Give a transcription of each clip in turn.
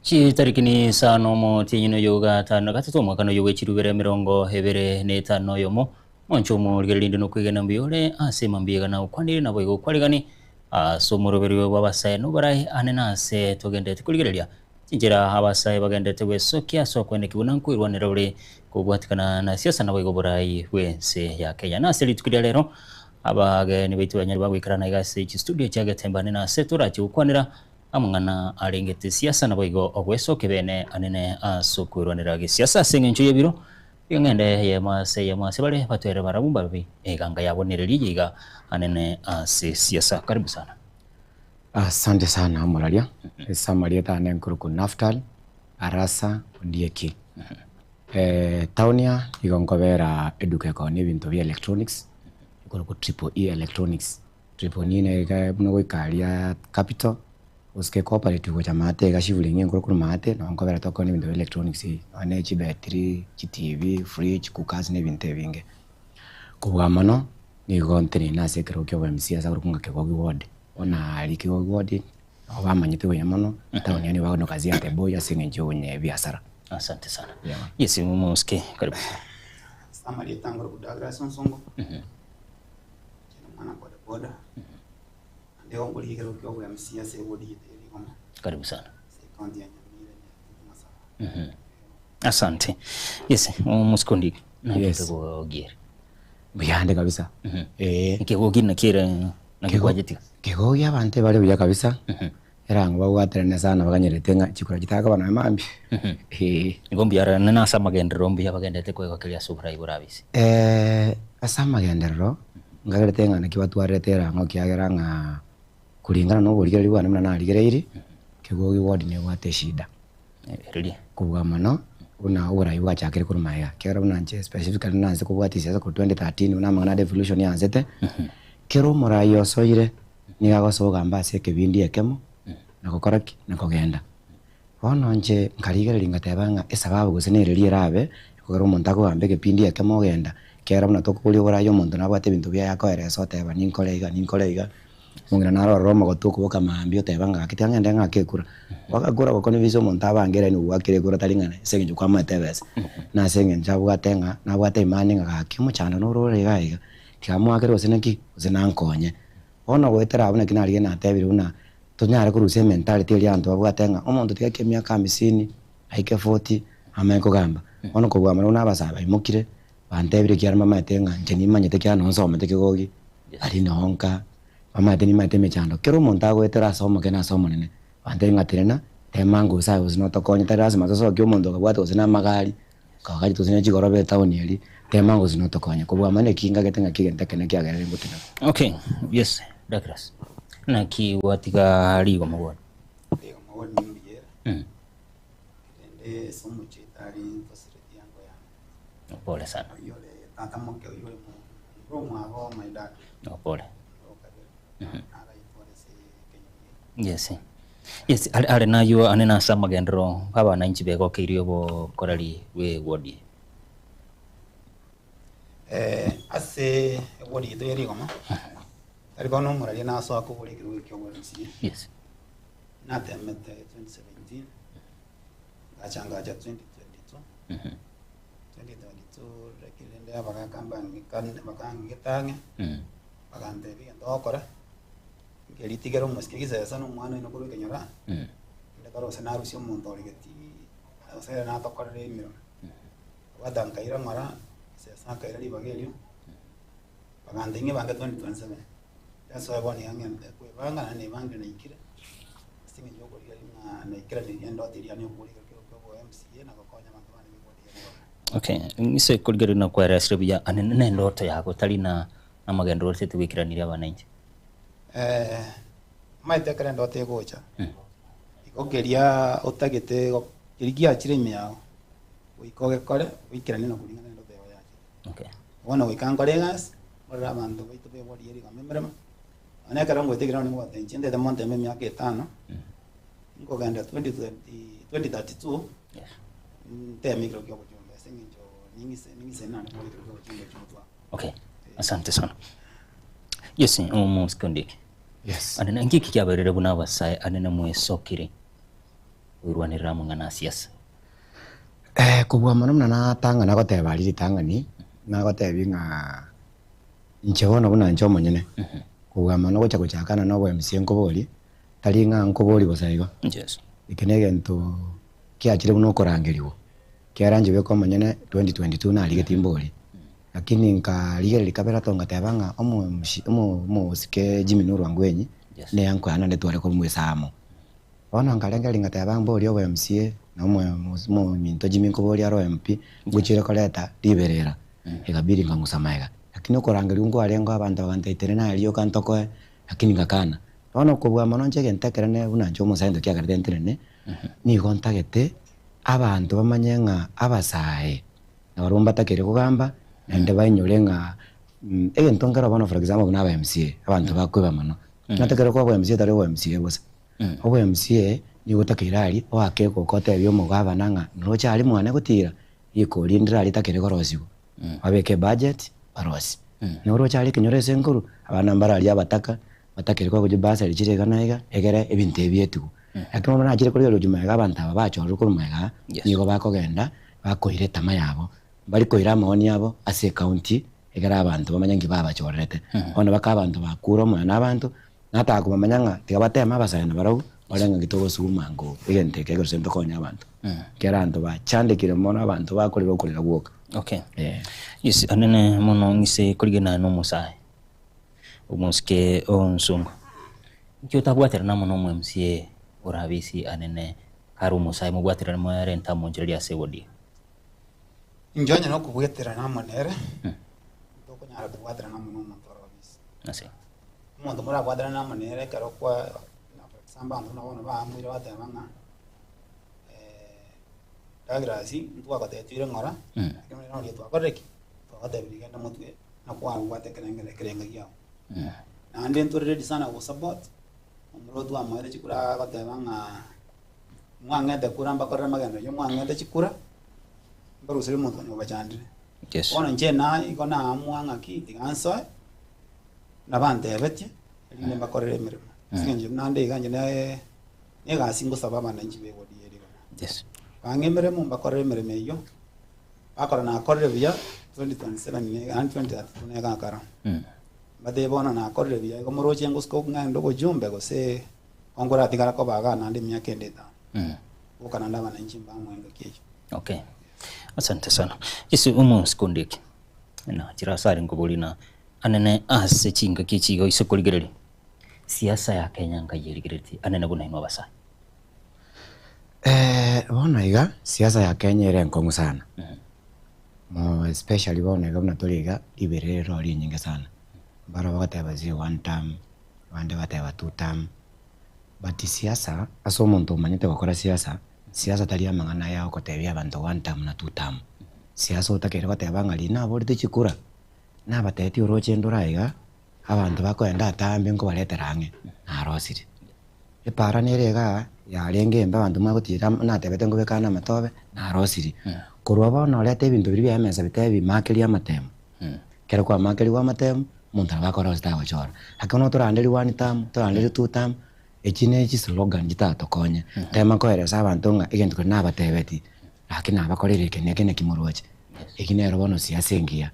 Chitariki ni isano omotienyi noyo gatano na gatato omwaka noyo bwe chirubere emerongo ebere na etano na oyomo, mwanche omorigereria rinde nokwegena mbuya ore ase mambia iga nagokwanire naboigo okwarigani ase omoroberio bw'abasae noborae ane nase togenderete korigereria chinchera abasae bagenderete gwesokia ase okweneki buna nkoirwanera ore kobwatikana na siasa naboigo oborai bw'ense ya Kenya. Nase rituko ria rero abageni baito banyare bagoikerana iga ase chistudio chia Getembe ane nase torache gokwanera Amang'ana arengete siasa naboigo ogwesokia bene anene ase okwerwanera gesiasa ase engencho y'ebiro, iga ng'ende eyemo ase eyemo ase bare batwere barabwo mbabe eganga yabo nereria eye iga anene ase siasa. Karibu sana. Asante sana omoraria, ase amarieta ane nkorokwa Naftali Arasa Ondieki. Town aa nigo nkobera eduka ekoonia ebinto bia electronics, ekorokwa Triple E Electronics. Triponine iga buna goika aria capital, gosika ecooperative gocha maate iga shiburingi enkoro korwa maate, nabo nkobera tokoonia ebinto bia electronics nonye ne chibetiri, chitivi, fridge, cookers na ebinto ebinge. Kobua mono, nigo nteneine ase ekerogo kia obo MC ase akorokwa ng'a Kegogi ward, bono aria Kegogi ward, nabo bamanyete buya mono, etown eye nigo bakonoka Ziate boy ase eng'encho ya obonyabiasara. Asante sana. Yeah. Yes, Mosike, karibu. Ase amarieta ngorokwa Douglas Onsongo. Inche nomwana boda boda, naende igo nkorigia ekerogo kia obo MC ase eward yaito ya Rigoma, Karibu sana. ase ecounty ya Nyamira na Masaba. Asante. Yes, omosike onde naki Yes. kegogiere. Mbuyande kabisa, eeh. Kegogi naki ere naki Kego- kwagetiga? Kegogi abanto ebare buya kabisa, erang'o babwaterane sana bakanyerete ng'a chikura chitakoba nonya mambia, eeh. Igo mbuya ore nene ase amagenderero mbuya bagenderete koegokeria ase oborai bore abisi. Ase amagenderero, nkagerete ng'a naki batwarerete erang'o ekiagera ng'a kulingana na oborigereria bwane buna narigereirie, Kegogi ward nebwate eshida. Riria. Kobua mono, buna oborai bwachakire korwa magega, ekiagera buna inche specifically nanse kobwatia siasa korwa 2013 buna amang'ana a devolution yansete, kera omorai osoire, nigo agosoa ogamba ase ekebindi ekemo, na gokora ki? Na kogenda. Bono inche nkarigereria ngateba ng'a esababu gose nereria erabe, ekogera omonto akogamba egepindi ekemo ogenda, ekiagera buna tokoboria oboraia omonto nabwate ebinto biaye akoeresa oteba ninkore iga ninkore iga, omong'ina naro ororo omogotu okoboka mambia oteba ng'a gaki tiga ng'ende ng'ake ekura. Gwaka kura gokoni omonto abange ere nigo gwakire ekura tari ng'a ase eng'encho kwamoete ebesa, na ase eng'encho abwate ng'a nabwate imani ng'a gaki omochando noro ore iga iga, tiga moakere gose naki, gose nankonye. Bono goetera abwo naki narigia natebire buna tonyare korusia ementality eria abanto babwate ng'a omonto tiga aike emiaka hamsini, aike forty, amanye kogamba. Bono kobua mono buna abasae baimokire, bantebirie ekiagera mbamaete ng'a inche nimanyete ekiagera nonye nsomete kegogi, aria noo nka, bamaete nimanyete emechando. Kera omonto agoetera ase omoke na ase omonene, bantebie ng'a tenena, tema ngose aye gose notokonye, tari lasima tosokie omonto okabwate gose na amagari, Kagachete gose ne chigoroba etaoni eria, tema gose notokonye. Kobua amang'ana eki ngagete ng'aki egento ekenene kiagerire ngotenena. Okay, yes, Douglas. Naki gwatiga rigoma bono? Rigoma bono nimbuya ere, rende ase omochie tari ntosireti ango yane. Pole sana. Oyio ore tata moke oyio ore momura omwabo my dad. Pole. Okabere, naraitware ase ekenyoro. Yes. Yes, are, are nayio ane nase amagenderero b'abananchi begokeirie obokoreri bw'ewodi. Eh, ase ewodi yaito ya rigoma, tari bono omoraria nasoa kobora ekerogo ekio oborisia. Yes. Natemete 2017, ngacha ngacha 2022, 2022 lakini rende abagaka mbang'ikane bakang'igete ang'e, bagantebia egento ogokora. Nkeritigera omosike gisesa na omwana oino korwa ekenyoro aa, rende tore gose narusie omonto ore getii, gose ere natokorere emeremo. Abwate nkaira ng'ora, gisesa nkaira ribaga erio, bagantebia ng'a ebange 2027, that's why bono iga ng'ente kwebanga naende nebangire naikire, ase eng'encho ya okorigereria ng'a naikeranirie endoto eria yane ya okogora ekerogo kia obo MCA na gokonya abanto bane b'eward ya Rigoma. Okay, ng'ise korigereria nakweresire buya ane na endoto yago tari na amagenderero otagete goikeraniria abananchi. Omanyete ekero endoto egocha, igo keria otagete go keria giachire ime yago, goika ogekore oikeranie na koring'ana na endoto yago yachire. Okay. Bono goika nkore egasi, nkorere abanto baito beborie rigoma emeremo, nonya ekero ngoeta ekerogo nigo inche ntagete monteme emiaka etano, nkogenda 2020 2032, Yes. nteme ekero kia obochumbe ase eng'encho ning'ise ning'ise nare kobua ekero kia obochumbe ekio motware. Okay, asante sana. Yes, omosike Ondieki. Yes. Ande na ngiki kiaberire buna abasae ande na mwesokire. Koirwanerera amang'ana a siasa. Kobua mono buna natang'ana goteba aria ritang'ani, nagotebia ng'a inche bono buna inche omonyene, kobua mono gocha gochakana na obo MC nkoborie, tari ng'a nkoborie bosa igo. Yes. Eke na egento kiachire buna okorangerigwa, kiara inche bweka omonyene 2022 narigetie mborie, lakini nkarigereria kabere ato ngateba ng'a omo MC omo omosike Jimmy Nuru Angwenyi, Yes. neye nkoyana naende tware korwa amo. Bono nkarengereria ngateba mborie obo MCA na omominto Jimmy nkoboria aro MP, ngochire koreta riberera, ekabidi nkang'usa magega. Lakini okorangerigwa nkwarengeo abanto bagantebia tenena aye rioka ntokoe, lakini ngakana. Bono kobua mono inche egento ekerene buna inche omosae ntoki akerete ntenene, nigo ntagete abanto bamanye ng'a abasae nabarobwo mbatakeire kogamba, naende bainyore ng'a egento nkero bono for example buna aba MCA, abanto bakoiba mono. Natakeire koba obo MCA tari obo MCA bosa. Obo MCA nigo otakeire aria oake egoka otebie omogabana ng'a noroche aria mwane gotira rikori ndire aria ritakeire korosiwa. Babeke ebudget barosie. Noroche aria ekenyoro ase enkoru abana mbare aria abataka batakeire koegwa chibasari chire iga na iga egere ebinto ebi bietigwe. Lakini bono nachire korigereria gochia magega abanto aba bachorire korwa magega nigo bakogenda bakoira etama yabo mbari koira amaoni abo ase ecounty ekero abanto bamanya nki babachorerete. Bono baka abanto bakure omoyo na abanto, nataka kobamanya ng'a tiga bateme abasae nabarabwo, bare ng'a nki togosuguma nko egento eke gose ntokonye abanto. Ekero abanto bachandekire mono abanto bakorera okorera gwoka. Okay. Eh. Yes, anene mono ng'ise korigena na omosae, omosike onsongo. Nki otabwaterana amo na omo MCA orabe ase anene kare omosae mobwaterane mwerente amonchereria ase eward eye? Inche onye nokobweterana amo nere, tokonyara kobwaterana amo nomonto ore obisi. Ase. Omonto morabwaterane amo nere ekero kwa for example abanto buna bono baamuire bateba ng'a Douglas ntwagotebi toire ng'ora, lakini bono rirorio twakorire ki? Twagotebirie genda motwe na kwabwate ekerengere ekerengo kiago. Naende ntore ready sana gogosupport, omorwoti twamoete chikura agoteba ng'a mwang'ete kura mbakorere amagendo ayio mwang'ete chikura. Mbarusire omonto onye obachandire. Yes. Bono inche na igo naamua ng'aki tiga nsoe, nabantebetie, erinde mbakorere emeremo. Ase eng'encho naende iga inche ne negasi ngosaba abananchi ba eward eye rigana. Yes. Bang'e emeremo mbakorere emeremo eyio, bakora nakorire buya, 2027 ne yaani 2032 negakara. Mbatebie bono nakorire buya, igo moroche ngosuka ng'ende obojumbe gose nkoratigara koba igaa naende emiaka ende etano. Boka naende abananchi mbamwe engaki eyio. Okay. Asante sana. Yesu omonsi eki. Na chirasare nkobori na anene ase chingaki echi igo ise korigereria. Siasa ya Kenya nkai erigereretie anene buna inwe abasae. Bono iga siasa ya Kenya ere enkong'u sana. Mo especially bono iga buna tore iga riberera riro rinyinge sana. Mbaro bagoteba sijui one term, abande bateba two term. But siasa ase omonto omanyete gokora siasa, siasa tari amang'ana aya ogotebia abanto one term na two term. Siasa otakeire goteba ng'a riria naborete chikura, nabatebetie oroche ndore aiga, abanto bakoenda atambe nkobaretera ang'e, narosire. Epaara nere igaa, yarenge embe abanto mwagotira natebete nkobeka ande amatobe, narosirie. Korwa bono orete ebinto biria bia emesa bitebi makeria amatemo. Ekero kwamakerigwe amatemo, omonto nabo akore gose tagochora. Lakini bono toranderie one term, toranderie two term, echi ne chislogan chitatokonye. Tema koeresa abanto ng'a egento keria nabatebetie, gaki nabakoreire eke na eke naki moroche. Eki nero bono siasa engiya.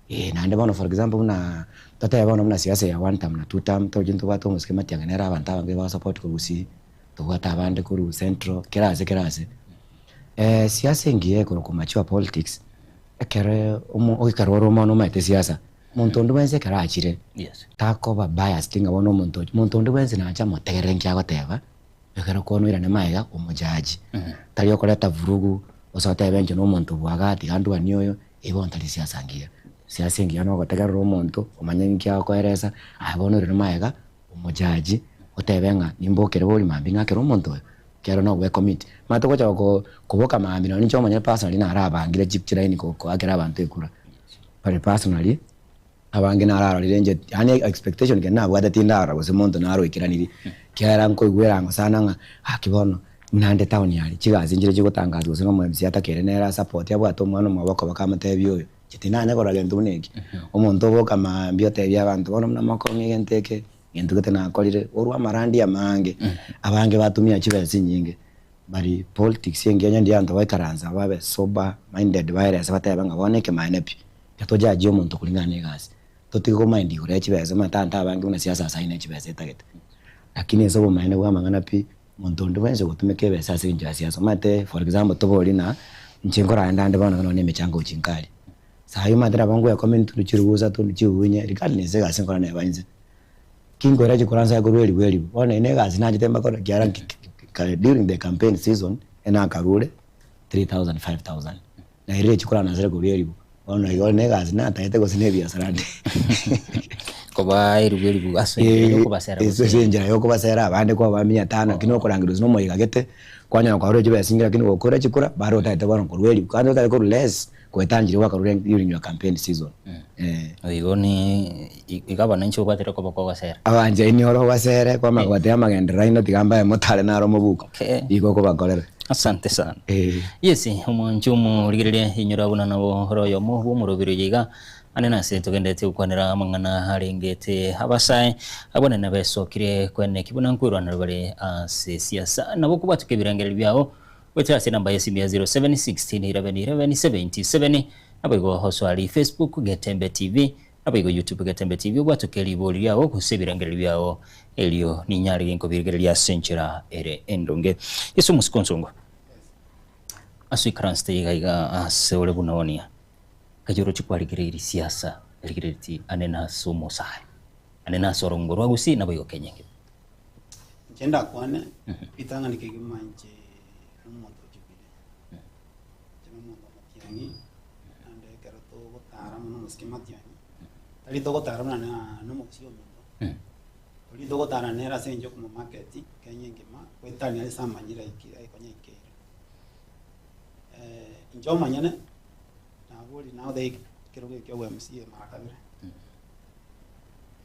Eeh naende bono for example buna, totebe bono buna siasa ya one term na two term, toroche ntobwate omosike Matiang'i nere abanto abange bagosupport korwa Gusii, tobwate abande korwa Central, kera ase kera ase. Siasa engiya ekorokwa mature politics, Ekero omo ekero ore omwana omanyete siasa, monto onde bwensi ekero achire, Yes. takoba biased ng'a bono omonto oyo, monto onde bwensi nache amotegerere nki agoteba, ekero kono oirane magega omojaji. Tari okoreta vurugu, gose otebe inche na omonto bwaga tiga ndwanie oyo, eywo bono tari siasa ngiya. Siasa engiya na ogotegerera omonto, omanye nki agokoeresa, aye bono oirane magega omojaji, otebe ng'a nimbokere bori mambia ng'akere omonto oyo. Ekero nogwecommit, omanyete ogocha ko koboka mambia nonye ninche omonyene personally narabangire chi chilaini ko koakera abanto ekura. But personally, abange nararorire inche yaani expectation kende nabwate tindarora gose monto naroikeranirie, ekiagera nkoigwera ng'a sana ng'a gaki bono naende town aria chigasi nchire chigotangaswa gose na omo MCA atakeire nere asupport abwate omwana omwabo okoba amotebi oyo, inche tindanya korora gento buna eki. Omonto oboka mambia otebia abanto bono buna mokong'a egento eke. Gento gete nakorire, orwe amarandia amange, abange batumia chibesa chinyinge. But politics engiya onye ndiyo abanto baikaransa babe sober minded baerese batebe ng'a bono ekemaene pi, ekero tojudge omonto kulingana na egasi, totige komind igoro ya chibesa omanyete abanto abange buna siasa ase ayio ne chibesa etagete. Lakini ase obomaene bwa amang'ana pi, monto onde bwensi ogotumeka ebesa ase eng'encho ya siasa, omanyete for example tobori ng'a inche nkoragenda ande bono nonye na emechango gochia nka aria. Saii omanyete nabo ngoekoma intwe chirusa tondwe chiunye regardless egasi nkora neba inse. Ki nkoira chikura nsae korwa eribu eribu, bono eye na egasi nachete mbakore ekiagera nki kare during the campaign season enakarure 3000 5000 nairire chikura nasare korwa eribu, bono igo na egasi natagete gose na ebiasara ande. Koba eribu eribu ase enchera ya okobasera Ase gose. enchera ya okobasera abande kwabaa mia tano lakini okorangerwa gose na omoyega gete, kwanyora kwarure chibesa chinge lakini gokora chikura bado otagete bono korwa eribu, kando otagete korwa less Gwetanchire gwakarure during your campaign season. Eh. Igo ni igo abananchi obwatire koba kogosera. Abanchani ore obasere kwamanya kobatebia amagenderero aino tiga mbae motare naro omobuko. Okay. Igo okobakorera. Asante sana. Eh. Yes, omwanchi omorigereria inyora buna nabo ore oyomo bw'omorobiri oyo iga ane nase togenderete gokwanera amang'ana arengete abasae abwo nene besokire kweneki buna nkwerwanera bare ase siasa nabo kobwatuka ebirengererio biao Goetera ase enamba y'esimi ya 0716 11 11 77, naboigo osoa aria Facebook Getembe TV, naboigo YouTube Getembe TV obwatoke ribori riao gose ebirengererio biao erio ninyare ginkobirigereria ase enchera ere endonge. Yeso omosike onsongo ase oikaransete iga iga ase ore buna onia kaye oroche kwarigereirie siasa erigereretie ane nase omosae ane nase orongo rwa gusii naboigo Kenya engima. Inche ndakwane, ritang'ani kegima inche nomonto o Jubilee. Inche nomonto o Matiang'i, naende ekero togotara mono omosike Matiang'i, tari togotara buna na nomogusia ominto, tori togotara nere ase eng'encho yokomomarket Kenya engima, goetania ase amanyire aiki aikonya aikeire. Inche omonyene, naboria nagotebi ekerogo eke obe MCA mara kabere.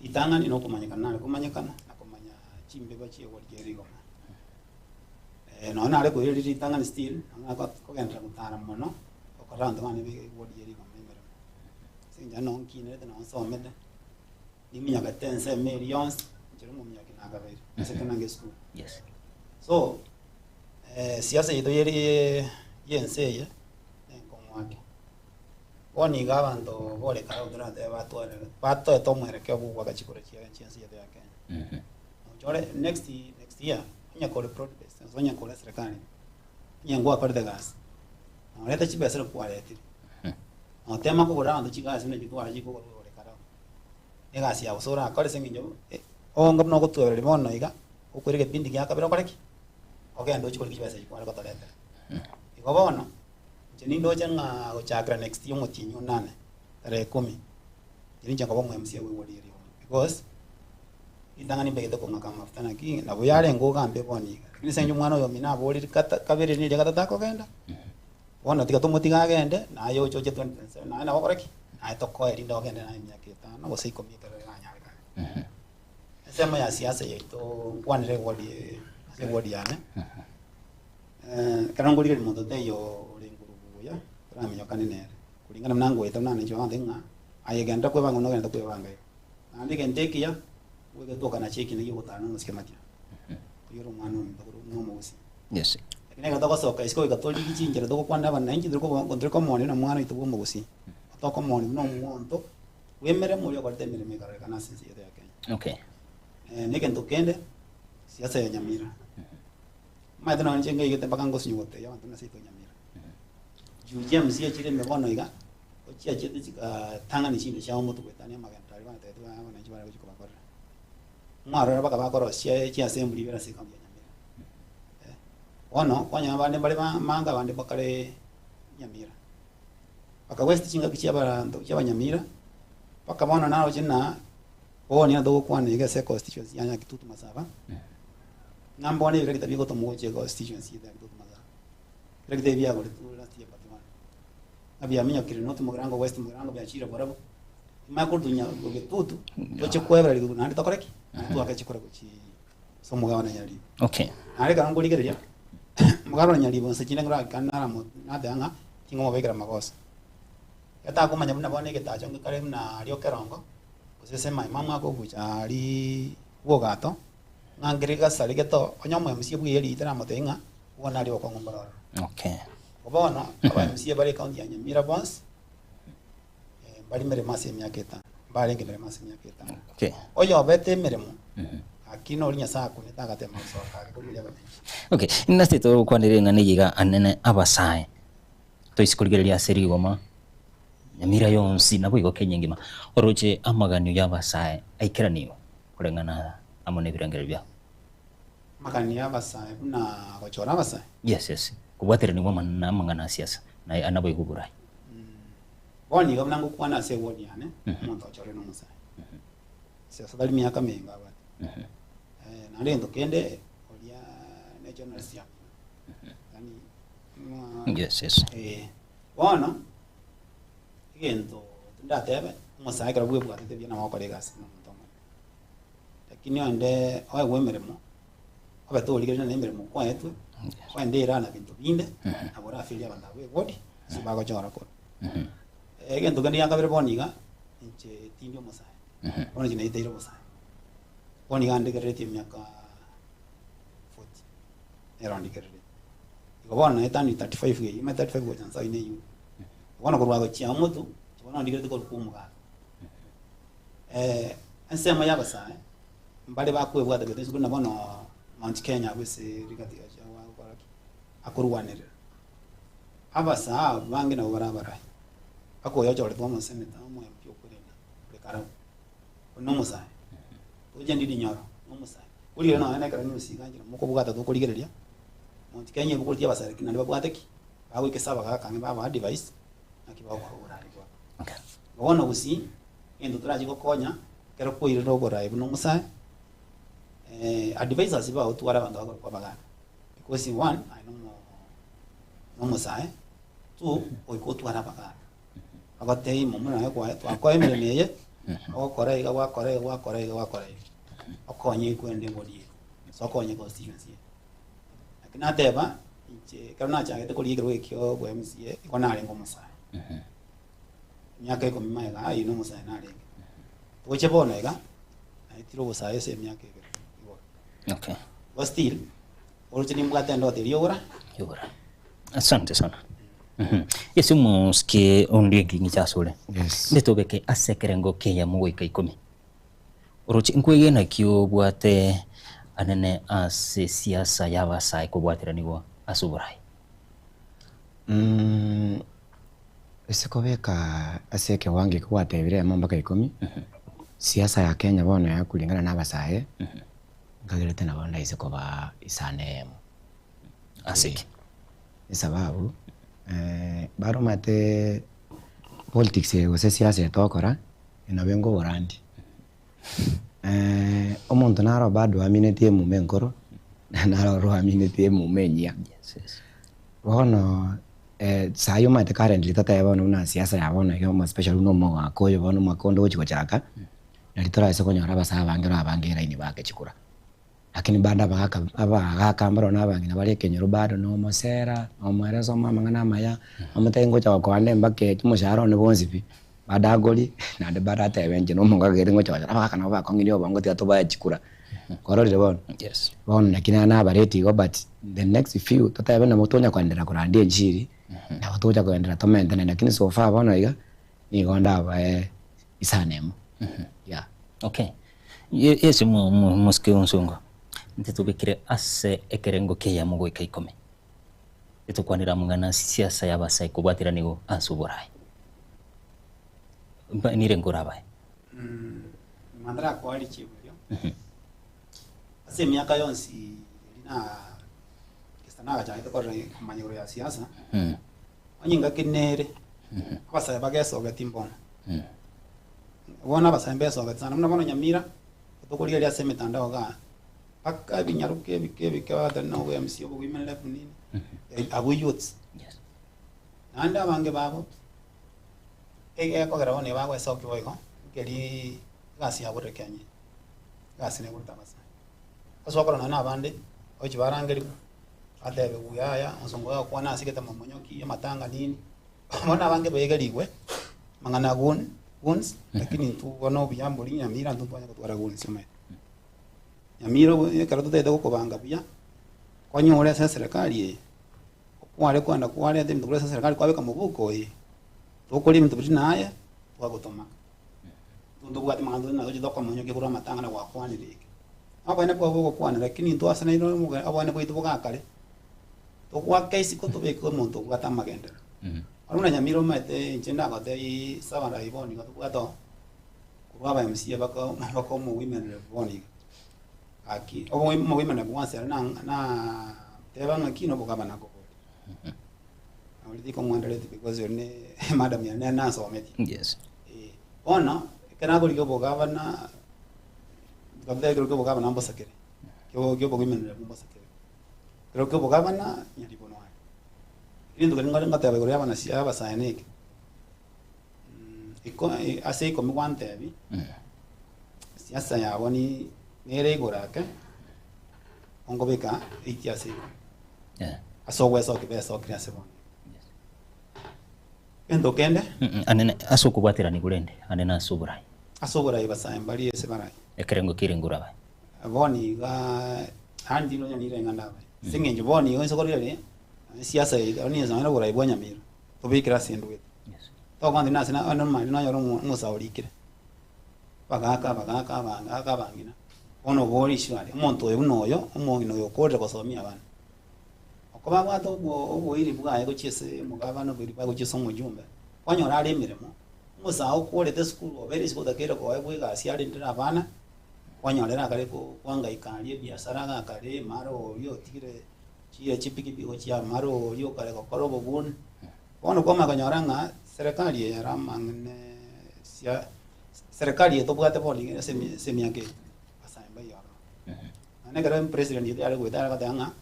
Ritang'ani nokomanyekana nare komanyekana na komanya chimbeba chi'egori ria rigoma. Nonya nare koireria ritang'ani still, nabo nare kogenderera gotara mono, gokora abanto bane b'egori ria rigoma emeremo. Ase eng'encho nonye nkinerete nonye nsomete, niminyokete ensemo eria yonsi, inche omominyoki nakabeire, ase ekero nange esukuru. Yes. So, siasa yaito yeri ya ense eye, nenkong'u ake. Bono iga abanto bore kare otoratebe batware batoete omwerekeo bwa ogwaka chikura chia chi'ense yaito ya Kenya. Ochore next next year onye kore broad based gose onye kore eserekari onye ngwakorete egasi norete chibesa ere kwaretire notema kogorera abanto chigasi buna chitware chikogorwa ore kare abwo. Egasi yago gose orakore ase eng'encho onga buna ogotwebereria bono iga okoira egepindi gia kabere okore ki? Ogende ochie korigia chibesa echio kware gotoretera. Igo bono. Inche nindoche ng'a gochakera next year omotienyi onane tarehe ikomi, inche ninche nkoba omo MCA bwa eward eria bono because ritang'ani mbegete kong'aka amafuta naki nabo yarenge ogambe bono iga, lakini ase eng'encho omwana oyo omino aborire kata kabere na eria gatato akogenda, bono tiga tomotige agende naye oche oche 2027 naye nabo okore ki? Naye tokoe erinde ogende naye emiaka etano gose ikomi ekero eranyarekane. Ensemo ya siasa yaito nkwanere eward eye ase eward yane. Ekero nkorigereria monto taiyo ore nguru buya, toraminyokane nere, kulingana buna ngoeta buna nainche bagoteba ng'a aye genda kwebanga buna ogenda kwebanga iga. Naende egento ekiya, ogetoka nachi ekina gia ogotara na omosike matia, oyio ore omwana ominto korwa buna omogusii. Yes. Lakini ekero togosoka isiko goika torigie chinchera togokwana abananchi tori kobo tori komonia buna mwana oito bwa omogusii, tokomonia buna omonto bwa emeremo oria okorete emeremo ekarorekana ase ense yaito ya Kenya. Okay. Na egento kende, siasa ya Nyamira. Omanyete nonya inche ngaigete mpaka ngosinywa gotebia abanto buna seito Nyamira. Juu chiamusia chire ime bono iga, ochiachete chigatang'ani chinto chiabo motwe goetania amagento aria banatebete buna abananchi bare gochia kobakorera. Mwarora mpaka bakorosia chiassembly ibere ase ecounty ya Nyamira. Eh, bono kwanyora abande mbare ba manga abande mbakare Nyamira. Baka waste chingaki chia abanto chia abanyamira, mpaka bono naroche ng'a bono nigo togokwana iga ase econstituency ya Nyakitutu Masaba. Ng'a mbone ebiregita bigotomwa gochia econstituency eye ya Kitutu Masaba. Ebiregita ebi biagoretwe last year but one. Ng'a biaminyokire North Mugirango, West Mugirango biachire barabwo. Timanya korutunya Gitutu, toche kwebera rituko naende tokore ki? Naende twake chikura gochia ase omogabana Nyaribo. Okay. Naende ekero nkorigereria, omogabana Nyaribo inse chinde nkorake naramo nateba ng'a tingomobekera amagoso. Etakomanya buna bono egetacho ngekare buna aria okerongo, gose ase emaima akobucha aria bogato, ng'a nkere gasari geto, onye omo MC bwe erita namotebia ng'a. Bono aria obokong'u mbore ororo. Okay. Igo bono, aba MCA bare ekaunti ya Nyamira bonsi, eh, mbari meremo ase emiaka etano, mbarenge meremo ase emiaka etano. Okay. Oyo obete emeremo, lakini oria Nyasaye akunete agatema gosoka ake korigereria abananchi. Okay, nase togokwanera eng'ana eye iga anene abasae, toise korigereria ase rigoma, Nyamira yonsi naboigo Kenya engima, oroche amaganio ya abasae aikeranigwe koreng'ana amo nebirengererio biabo. Amaganio ya abasae buna gochora abasae. Yes, yes. Kobwateranigwa amo na amang'ana a siasa, na naboigo oborai. Bono iga buna ngokwana ase ewodi yane, omonto ochorire nomosae. Siasa tari miaka menge abwate. Eh, naende egento kende, oria ne journalist ya yaani ng'a Yes, yes. eh, bono, egento ndatebe, omosae ekero bwebwatete buya nabo ogokora egasi na omonto omonene. Lakini onde oegwe emeremo, obe torigereria na emeremo kwaetwe, oende ira na binto binde, nabo oraferie abanto abwo ebodi, ase bagochora korwa. Egento kende gia kabere bono iga, inche tindi omosae, bono inche naiteire obosae. Bono iga ndegereretie emiaka 40, nero ndigereretie. Igo bono naetani 35 eywo, omanyete 35 gocha nse oyio neywo. Bono korwa gochia omotwe, inche bono ndigereti korwa kwa omogaka. Ensemo y'abasae mbare bakwebwata gete buna bono Mount Kenya abwo ase Rigathi Gachagua agokora ki? Akorwanerera. Abasae aba bange nabo bare abarai, mpaka oyo ochoretwe omoseneta, omo MP okorenda ore Karau, oyio nomosae. Toche Ndindi Nyoro, nomosae. Korigereria nonye na ekero news iga nchera mokobwata tokorigereria, Mount Kenya ebogoreti abasae lakini naende babwate ki? Bagoika ase abagaka ang'e babaa advice, naki bagokora oborai bwabo. Bono gusii, egento torache gokonya, ekero kwairire oborai buna omosae, advisors bagotwara abanto bakorokwa abagaka, because one, aye nomo nomosae, two, goika otware abagaka, bagotebie momura naye kwaye twakoa emeremo eye, ogokora iga gwakora iga gwakora iga gwakora iga, okonye kwende embori eye, gose okonye constituency eye. Naki nateba, inche ekero nachagete korigia ekerogo ekio obwa MCA, igo narenge omosae. Emiaka ikomi magega ayio nomosae narenge. Togochia bono iga, naetire obosae ase emiaka ebere igoro. Okay. Igo still, oroche nimbwate endoto eria yogora, Yogora. Asante sana. Mhm. Ase omosike onde enkingi asore. Yes. Ndetobeke ase ekerengo ki'eyemo goika ikomi. Oroche nkwegena ki obwate anene ase siasa y'abasae kobwateranigwa ase oborai? Ase kobeka ase ekewango ekio gwatebire eyemo mpaka ikomi, siasa ya Kenya bono ya kulingana na abasae, nkagerete nabo ndaise koba isano eyemo. Ase ki? Esababu, baro omanyete politics eye gose siasa eye togokora, nabo enkobora ndi, omonto naro bado aminetie emuma enkoro, naro orwaminetie emuma enyia. Bono saii omanyete currently totebe bono buna siasa ya bono iga especially buna omogaka oyo bono omwaka onde ogochi gochaka, nari torabaise konyora abasae abange ore abange elaini baake chikura. Lakini bado abagaka abagaka mbaro na abang'ina bare ekenyoro bado na omosera, na omoereso omo amang'ana amaya, omotebie ngocha gokoa nde mpaka eki omoshahara one bwonsi pi, bado agorie, naende bado atebe inche na omonto agere ngocha gochora abagaka nabo bakong'irie obongo tiga tobae chikura. Kwarorire bono? Yes. Bono naki nere nabareti igo but the next few totebe nabo tonya koenderera korandia enchiri, nabo togocha koenderera tomentane lakini so far bono iga, nigo ndabae isano emo, yeah. Okay. Yeso omosike onsongo, intwe tobekire ase ekerengo ki'eyemo goika ikomi, etokwanere amang'ana ase siasa y'abasae kobwatera nigo ase oboraai. Mba nirengo orabae? Nyuma ntarakoa richibu erio, ase emiaka yonsi eria na gesa nagachagete korora komanya igoro ya siasa, onye engaki nere, abasae bagesogeti mbono. Bono abasae mbesogete sana, buna bono Nyamira, tokorigereria ase emetandao igaa, mpaka ebinyaroka ebike ebike bagateba na obo MC obo women rep nini, abwo youths. Yes. Naende abange babo, egekogera bono nigo bagoesokia boigo, nkeri egasi yaborire Kenya, egasi negurete abasae. Ase okora nonya na abande, ochi barangerigwa, batebiwa yaya, omosongo oyo agokwana ase egete momonyoki, amatanga nini, bono abange baegerigwe, amang'ana a gun, guns, lakini intwe bono obuya mbori Nyamira intwe ntwanya gotwara guns omanyete. Nyamira obo ekero totagete gokobanga buya, Konyore ase eserekari eye, okware kwenda kwareta ebinto korwa ase eserekari kwabeka mobuko oye, tokoria ebinto biria naye, twagotomaka. Intwe ntobwati amang'ana tore narochio tokomonyokia korwa amatanga na gwakwanire eke. Oboene bwabo bogokwana lakini intwe ase naende oboene bwaito bogakare, togoaka isiko tobeke omonto obwate amagenderero. Bono buna Nyamira omanyete inche ndagotebie ase abarai bono iga tobwate oo, korwa aba MCA baka baka omo women rep bono iga, gaki obo omo women rep bwansi ere na naa teba ng'aki na obogabana akobori. Nabo tikong'wendereti because oria ne madam yane nere nansometie. Yes. Eh, bono ekero nakorigia obogabana, nkabera ekero kia obogabana mbosakere, kio kio obowomen rep mbosakere. Ekero kia obogabana, nyaribono aye. Egento keria nkore ngoteba igoro ya abanasia abasae neke, iko ase ikomi gwantebia, siasa yabo ni nere igoro ake, onkobeka eight ase ikomi. Yeah. Ase ogwesokia besokire ase bono. Egento kende, Anene ase okobwaterania korende anene ase oborai. Ase oborai basae mbari ase barai. Ekerengo ki'erengo orabae. Bono iga naende tindi nonya nire ng'a ndabae. Ase eng'encho bono igo inse korigereria, esiasa eye nonye nonye oborai bwa Nyamira, tobekire ase endwete. Tokonya nase na onye nomanyete nonyore omo omosae orikire, abagaka abagaka abagaka abang'ina, bono obori ishwari, omonto oyo buna oyo, omong'ina oyo okorire gosomia abana. Oko babwate obo oboiri bwaye gochia ase omogabana, oboiri bwaye gochia ase omojumbe, kwanyora are emeremo, omosae okorete esukuru obeire isiko otakeire koegwa egasi arendere abana, Kwanyorera akare koangaika aria ebiasara iga akare mara oria otigire chire chipikipiki gochia mara oria okare gokora obobuni. Bono kwamanya konyora ng'a serikali eye ere amang'ana sia serikali eye tobwate bono iga ase emi ase emiaka eye, abasae mbaiyo ororo. Nonya ekero president oito yare goeta yare goteba ng'a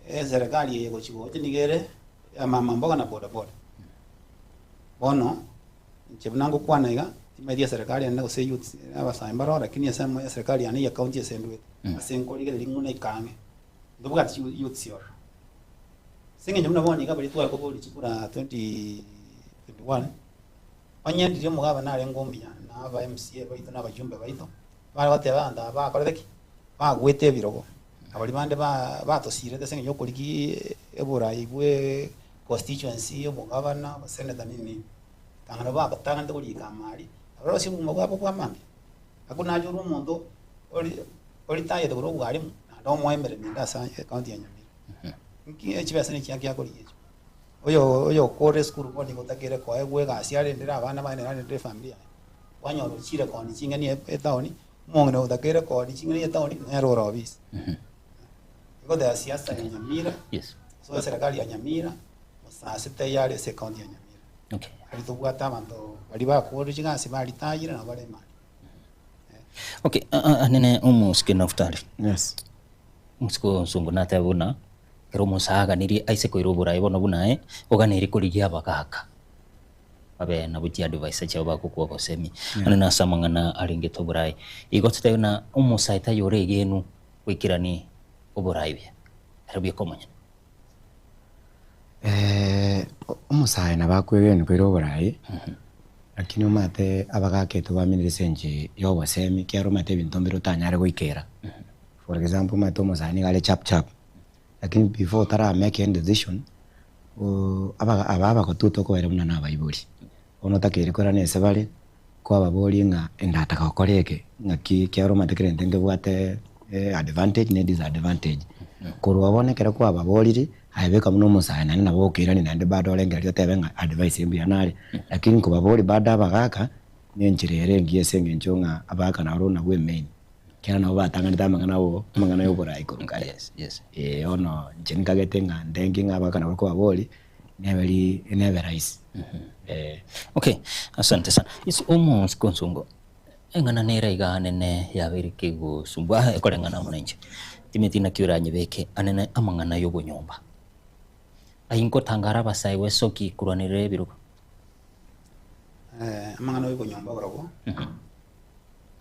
eserikali eye gochi gocha nigo ere ya mama mboga na bodaboda. Bono. Inche buna ngokwana iga, timanyeti eserekari yane gose youths abasae mbaro lakini ensemo eserekari yane ya county ase ndwete, ase nkorigereria ng'una ika ang'e, ntobwati chi youths ororo. Ase eng'encho buna bono iga baria tware koboria chikura 2021, onye ndiria omogabana arenge omuya na aba MCA baito na abajumbe baito, bare goteba abanto aba bakorete ki? Bagwete ebirogo, na baria bande ba batosirete ase eng'encho ya okorigia oborai bwe constituency, obogabana, obosenator nini nini. Tang'ana babatang'anete korika amari, abarosie obogima bwabo bwa mambia. Agwo nache ore omonto ori oritayete korwa obwarimu, naende omoe emeremo ende ase ecounty ya Nyamira. Nki chibesa ne chiaki akorigia echio? Oyo oyokorire esukuru bono nigo otakeire koegwa egasi arendere abana baye nere arendere efamiri yaye. Kwanyora ochire koonia ching'eni etown, omong'ina otakeire koonia ching'eni etown nere ore obisi. Egoteba siasa ya Nyamira, Yes. ase eserekari ya Nyamira, mosase tayari ase ecounty ya Nyamira. Okay. Aria tobwate abanto baria bakorire chigasi baritayire nabo bare emari. Okay, a- a- anene omosike Naftali. Yes. Omosike oyo natebe buna ekero omosae aganirie aise koira oboraai bono buna aye, oganeiri korigia abagaka babe nabo chiadvice chiabo bagokwa obosemi. Anene ase amang'ana arengete oboraai. Igo totebe buna omosae taiyo ore egenu goikerani oboraai buya, ere buya komonyene. Omosae nabo akwegena koira oborai, lakini omanyete abagaka bamenyire ase enchera ya obosemi ekiagera omanyete ebinto mbire otanyare goikera. For example omanyete omosae nigo are chap chap, lakini before otara make any decision, aba abagotu tokobaira buna na abaibori. Bono otakeire korana ase bare, kwababoria ng'a ndataka gokora eke, ng'aki ekiagera omanyete kera egento nkebwate advantage ne disadvantage. Korwa bono ekero kwababorire, aye beka buna omosae naende nabo okoirania naende bado orengereria otebe ng'a advice eye mbuya nare. Lakini nkobaboria bado abagaka, na enchera ere engiya ase eng'encho ng'a abagaka nabo nabwo emain, ekiagera nabo batang'anete amang'ana abo amang'ana ya oborai korwa kare. Eeh bono inche nkagete ng'a ndenge ng'a abagaka nabo kobaboria. Nebe ri nebe rahisi eh. Okay, asante sana. Yes, omonsi konsongo eng'ana nere iga anene yabeire kegosumbua ah, ekoreng'ana amo nainche timeti naki oranyebeke anene amang'ana y'obonyomba aye nkotangara abasae gwesoki korwanerera ebirogo. Amang'ana y'obonyomba borobwo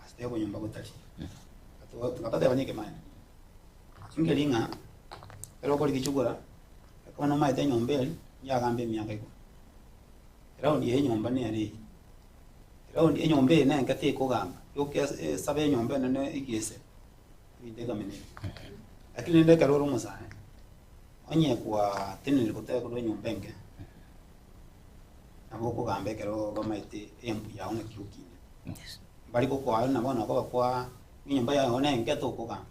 ase obonyomba botari toteba nekemaene Nkeri ng'a ekero okorigia chikura, ekero nomaete enyomba eria, yagambe emiaka ikomi. Eraundi ya enyomba nere eye, eraundi enyomba eye nenke tekogamba, yoka esabe enyomba enene egiesere, ebinto ekamenyete. Lakini rende ekero ore omosae. Onye gwatenenire goteba korwa enyomba enke, nabo okogamba ekero bamaete embu yao naki okine. Yes. Mbari gokoa na bono okoba kwa enyomba yao na enke tokogamba.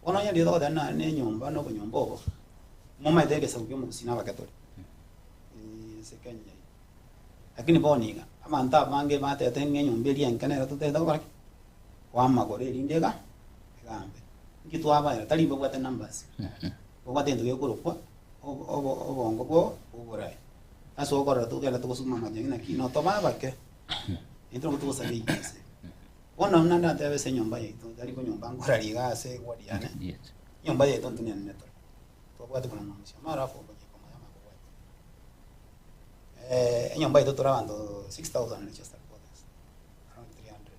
Bono onye riria togoteba na na enyomba na obonyomba obo, momaete egesaku kia omogusii na abake tore, ase Kenya eye. Lakini bono iga, abanto abange batebete ng'a enyomba eria enke nero totagete gokora ki? Koa amagoro erinde iga, egambe. Inki twabaera? Tari mbabwate numbers, babwate egento gekorokwa obo obo obongo bwo oboraai. Ase okorora togenda togosuma amache ng'a naki notoba abake, intwe nabo togosaba eyio ase. Bono buna ndatebe ase enyomba yaito, tari konyomba nkoraria iga ase eward yane, Yes. enyomba yaito intwe nenene tore, twabwate buna mwa mosioma alafu okonya komoya amakobwati. Enyomba yaito tore abanto 6000 registered voters, around 300.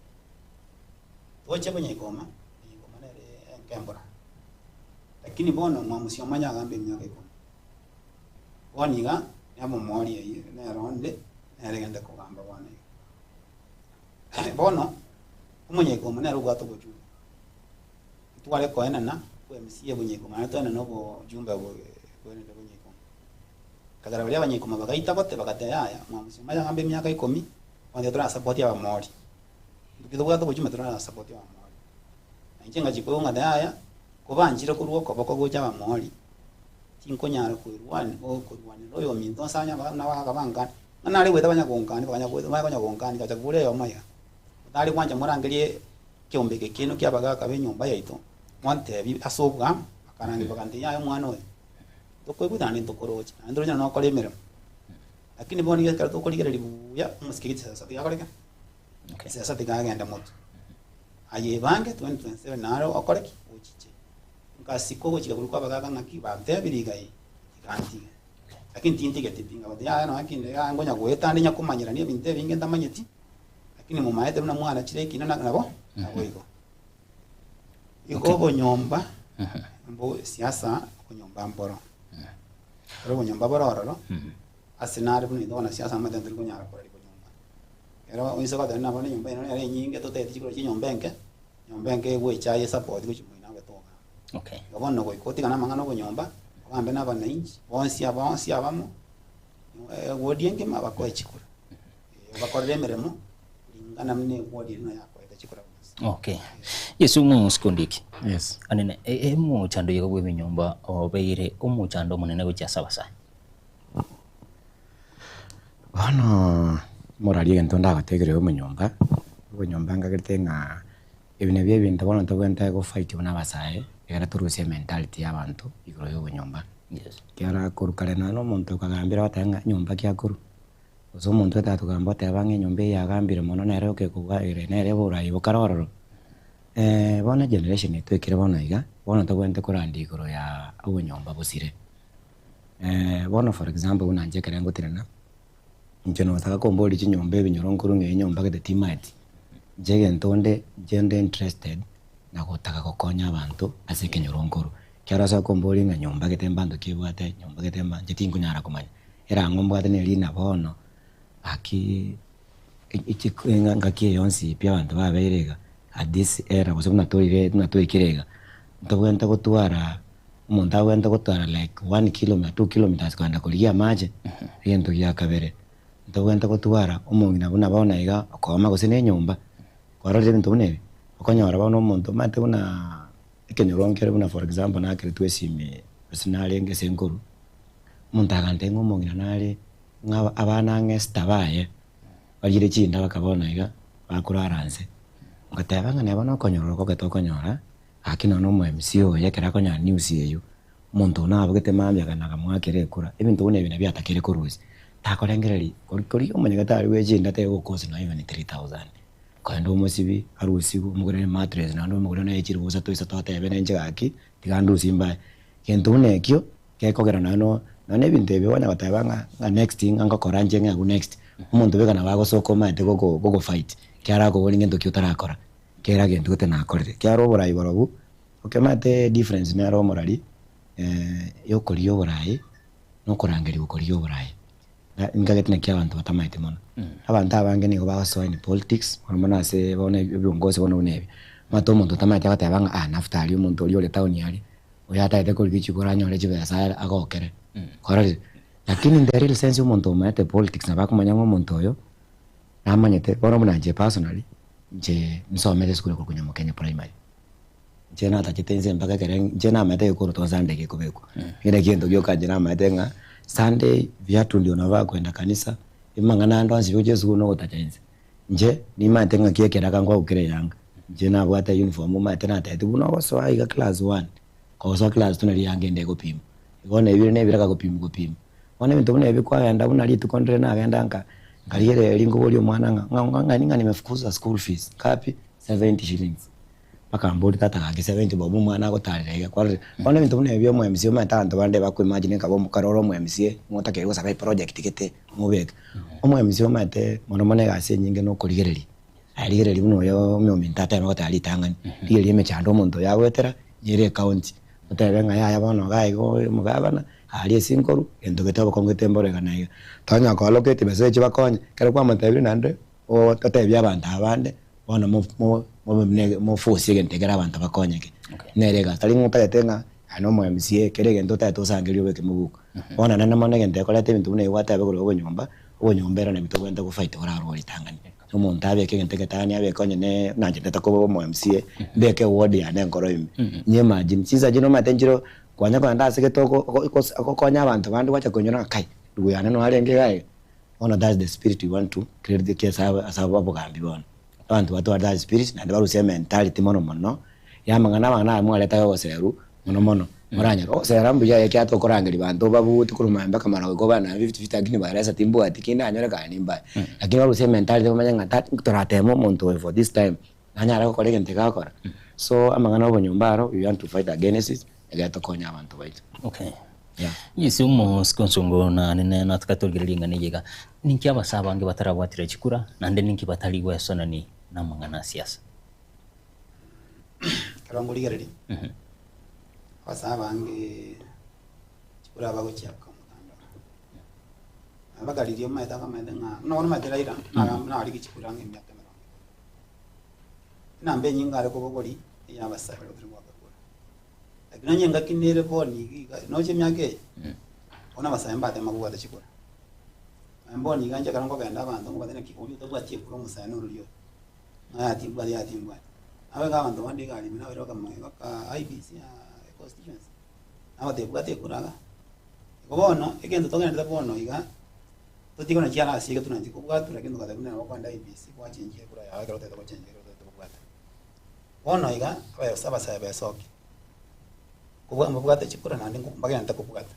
Toche konyaikoma, konyaikoma nere enka embora. Lakini bono mwa mosioma onye agambe emiaka ikomi. Bono iga, namomoria eyio nere onde, nere gende kogamba bono iga. Bono, omonyaikoma nere obwate obochumbe. Ntware koenana kwa MC ebonyaikoma naende toenane obochumbe bwenene bonyaikoma. Ekagera baria abanyaikoma bagaita gote bagateba yaya, mwamusia omanye agambe emiaka ikomi, bono tiga torasapoti abamori. Intwe tobwate obochumbe torasapoti abamori. Na inche ngachia koigwa ng'a yaya, kobanchire korwa okoboko gocha abamori, tinkonyara koirwania korwanera oyominto nsanye aba buna bakabankani, ng'a nare goeta banya gonkani bakanya goeta banya konya gonkani ngacha kobora eyomo iga, otari gwancha morangerie ekeombe eke kiaino kia abagaka ba enyomba yaito, montebi ase obwamo, bakarangeria bakantebia yaya omwana oyo, ntokoigwete naende ntokoroche, naende toroche nonye nokora emeremo. Lakini bono iga ekero tokorigereria buya, omosike gete sasa tiga akore ki? Okay. Siasa tiga agende motwe. Aye ebange 2027 naro okore ki? Ochiche. Ngasika ogochika koria kwa abagaka ng'aki bantebirie iga ee, tiga ntige. Lakini tintigeti pi, nkabatebia yaya nonya kende yaya nkonya goeta ande nyakomanyerania ebinto ebinge ntamanyeti, lakini momaete buna mwanachire ekina na nabo, naboigo. Igo Okay. obonyomba, mbo siasa, obonyomba mboro. Ekero obonyomba bore ororo, ase nare buna intwe abanasiasa amache ntori konyara korari bonyomba. Ekero oise goteba buna bono enyomba eye nere enyinge totagete chikura chia enyomba enke, enyomba enke egoecha esupport gochia moino abe togamba. Okay. Igo bono goika otigane amang'ana obonyomba, ogambe na abananchi, bonsi aba bonsi abamo, ewodi engima bakoe chikura. Obakorere emeremo kulingana buna ewodi eria yakoete chikura bonsi. Okay. Yesu omosikondiki. Yes. Anene omochando oyo bwa ebinyomba obeire omochando omonene gochia ase abasae. Bono morarie egento ndagotegereria omonyomba, obonyomba nkagerete ng'a ebi nabio ebinto bono tobwenerete go fight buna abasae, ekero torusie ementality ya abanto igoro ya obonyomba. Yes. Ekiagera korwa kare nonye na omonto okagambera ogoteba ng'a nyomba ki akorwa, gose omonto otagete kogamba oteba ng'a enyomba eye yagambire mono nere okekobua ere nere oborai bokare ororo. Bono egeneration eye twekire bono iga, bono tobwenerete koranda igoro ya obonyomba bosire. Bono for example buna inche ekere ngotenena, inche notaka komboria chinyomba ebinyoro nkorwa ng'a enyomba gete timanyeti, inche egento onde, inche nde interested na gotaka gokonya abanto ase ekenyoro nkorwa. Ekero ase okomboria ng'a nyomba gete mbanto ki ebwate, nyomba gete mba inche tinkonyara komanya, erang'o mbwate na erina bono, gaki ngaki eye yonsi pi abanto babeire iga, at this era gose buna toire buna twaikire iga, ntobwenerete gotwara omonto abwenerete gotwara like one kilometer, two kilometers kogenda korigia amache, egento gia kabere, ntobwenerete gotwara omong'ina buna bono iga okooma gose na enyomba, kwarorire ebinto buna ebi, okonyora bono omonto omanyete buna ekenyoro nkere buna for example nakeretwe esimi ase narenge ase nkorwa, omonto agantebia ng'a omong'ina nare ng'a abana ang'e sita baye, bariire chinda baka bono iga, bakorara nse. Ngateba ng'a neba nokonyorora okogete okonyora, gaki nonya omo MC oyo ekero akonyora news eywo, omonto oyio nabogete mambia akagenda akamoakera ekura, ebinto buna ebi nabio atakeire korusia. Takorengereria, kori kori omonyagete aria bwe chinda tegokosi nonya even 3000, kogenda omosibi, arusiwe, omogorere emattress naende omogorere nonya chiribu isato isato otebe nenche gaki, tiga ndusie mbae. Gento buna ekio, gekogera nonya no nonya ebinto ebi onya goteba ng'a ng'a next ng'a ngokora inche ng'agu next, omonto bweka nabo agosoka omanyete goko gogo fight, ekiagera akoboria ngento ki otarakora, kera gento gete nakorire. Ekiagera oborai borobwo, okemanyete difference nere omorari ya okorigia oborai na okorangeria gokorigia oborai. Na nkagete naki abanto batamaeti mono. Abanto abange nigo bagosoa in politics, mono mono ase bono ebiongozi bono buna ebi, omanyete omonto otamaeti agoteba ng'a ah nafuta aria omonto oria ore town aria. Oyo atagete korigia chikura anyore chibesa aye agokere. Kwarorire? Lakini in the real sense omonto omaete politics nabo akomanya ng'a omonto oyo, namanyete, bono buna inche personally, inche nsomete esukuru ekorokwa Nyamokenya Primary. Inche natachete inse mpaka ekere inche namaete egekoroto Sunday gekobekwa. Ekio nakio egento gioka inche namaete ng'a Sunday viatu ndio nafaa kwenda kanisa, amang'ana ande onsi gochia esukuru nogotacha inse. Inche nimaete ng'aki ekeraka nkwagokera eyanga, inche nabwate uniform omanyete natebeti buna ogosoa iga class one, kogosoa class two nari eyanga ende egopimwa. Bono ebire na ebiraka gopimwa gopimwa. Bono ebinto buna ebi kwagenda buna rituko ndire nagenda nka nkarigereria nkoboria omwana ng'a ng'a ng'a ng'a nimefukuzwa school fees ngapi? 70 shillings. Bakamboria tata gaki 70 bob omwana agotarera iga kwarorire. Bono ebinto buna ebi omo MCA omanyete abanto bande bako imagine nka bomo kare ore omo MCA nigo otakeire gosaba eproject gete mobeke. Omo MCA omanyete mono mono egasi enyinge na okorigereria, aye rigereria buna oyo ominto ateme goteba ritang'ani, rigereria emechando omonto oyo agoetera nere ecounty, otebe ng'a yaya bono iga iga ore omogabana aria ase nkorwa egento gete obokong'u gete mboro iga na iga. Tonya ko allocate chibesa echio bakonye, ekero kwamotebirie naende otebie abanto aba bande bono moforce egento ekero abanto bakonyeke. Nere egasi, tari ng'a otagete ng'a aye na omo MCA kera egento otagete osangererie obeke mobuko. Bono naende mono egento gekoreta ebinto buna ebi gwateba igoro ya obonyomba, obonyomba ero nabio tobwenerete go fight orarwe ritang'ani. Omonto abeke egento egetang'ani abeke onye ne buna inche ntagete koba omo MCA, mbeke eward yane enkoro ime. Inye imagine, chinsa chinde omanyete nchire kwanya kogenda ase gete ogokonya abanto bande gwacha koinyora ng'a kai, ndugu yane noyo arenge iga iga. Bono that's the spirit we want to create the case ase obogambi bono. Abanto batware that spirit naende barusie ementality mono mono ya amang'ana amang'ana aya mwareta ogoserwa mono mono. Moranyore ogosera mbuya ekiagera tokorangeria banto obabuti korwa maambia mpaka marogoba igo obana fifty fifty lakini baresa timbwati kende nanyore kare nimbae. Lakini barusie ementality bamanye ng'a torateme omonto oyo for this time nanyare gokora egento eke agokora. So amang'ana ya obonyomba aro we want to fight against it egere tokonye abanto baito. Okay. Yeah. Yesu omosike onsongo na nene natakatorigereria ring'ana eye iga, ninki abase abange batarabwatire chikura, naende ninki batari gwesonani namang'ana a siasa? Ekero nkorigereria, abase abange chikura bagochiaka omotandao. Nabo bakarigia omanyete abamaete ng'a buna bono omanyete Raila, nara narigia chikura ang'e emiaka emerongo ebere. Enamba enyinge are kobogoria, eya abasae baria batari goaka kura. Lakini onye engaki nere bono iga iga, noche emiaka eye, bono abasae mbatema kobwata chikura. Nonya bono iga inche ekero nkogenda abanto nkobatebia naki oria otabwati ekura omosae norori oyo, ng'a yaya timbwati yaya timbwati. Nabo iga abanto bande iga aria ime nabaire bakamanya baka IEBC ya constituency, nabatebia bwata ekura iga. Igo bono, egento togenderete bono iga, totige buna chiarasi iga tonanchi kobwatwa lakini togateba buna nabo okogenda IEBC gwachenjia ekura yago ekero otagete gochenjia ekero otagete kobwata. Bono iga abayosi abasae besokia, kobua mbabwate chikura naende mbagenderete kobwata.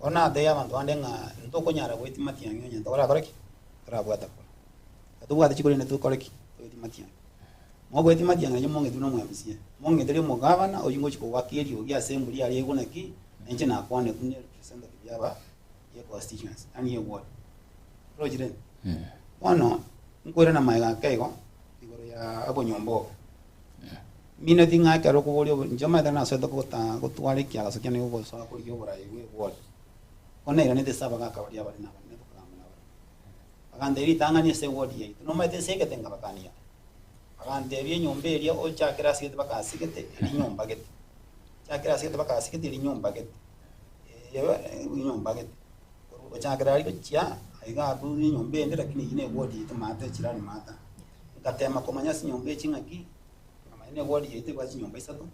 Bono natebia abanto bande ng'a ntokonyara goetia matiang'i onye ntorakore ki? Ntorabwata kura. Tobwate chikura inde tokore ki? Toetie matiang'i. Mogoetia matiang'i nainche mong'etwe na omo-MCA, mong'eterie omogabana oyio ngochia kowaka eriogi ase embori aria aigwe naki, nainche nakwanetwe ne representative yaba ye constituency yaani ye ward. Orochire? Bono, nkoirana magega ake igo. igoro ya obonyomba obo. Mineti ng'a ekero okoboria obo inche omanyete nasoete gota gotwara ekiagaso kiane gogosoa korigia oborai bwa eward. Bono nairanete ase abagaka baria abanene abanene tokogamba nabarabwo. Bagantebia ritang'ani ase eward yaito, nomanyete ase egete nkabakania. Bagantebia enyomba eria ochakere ase gete mpaka ase gete, eria nyomba gete. Chakera ase gete mpaka ase gete, eria nyomba gete. Nyomba gete. Gochakera aria gochia aiga abwo nenyomba ende lakini eyio ne eward yaito maate echirani maata. Ngatema komanya ase chinyomba echi ng'aki, nkamanya ne eward yaito ebwate chinyomba isato,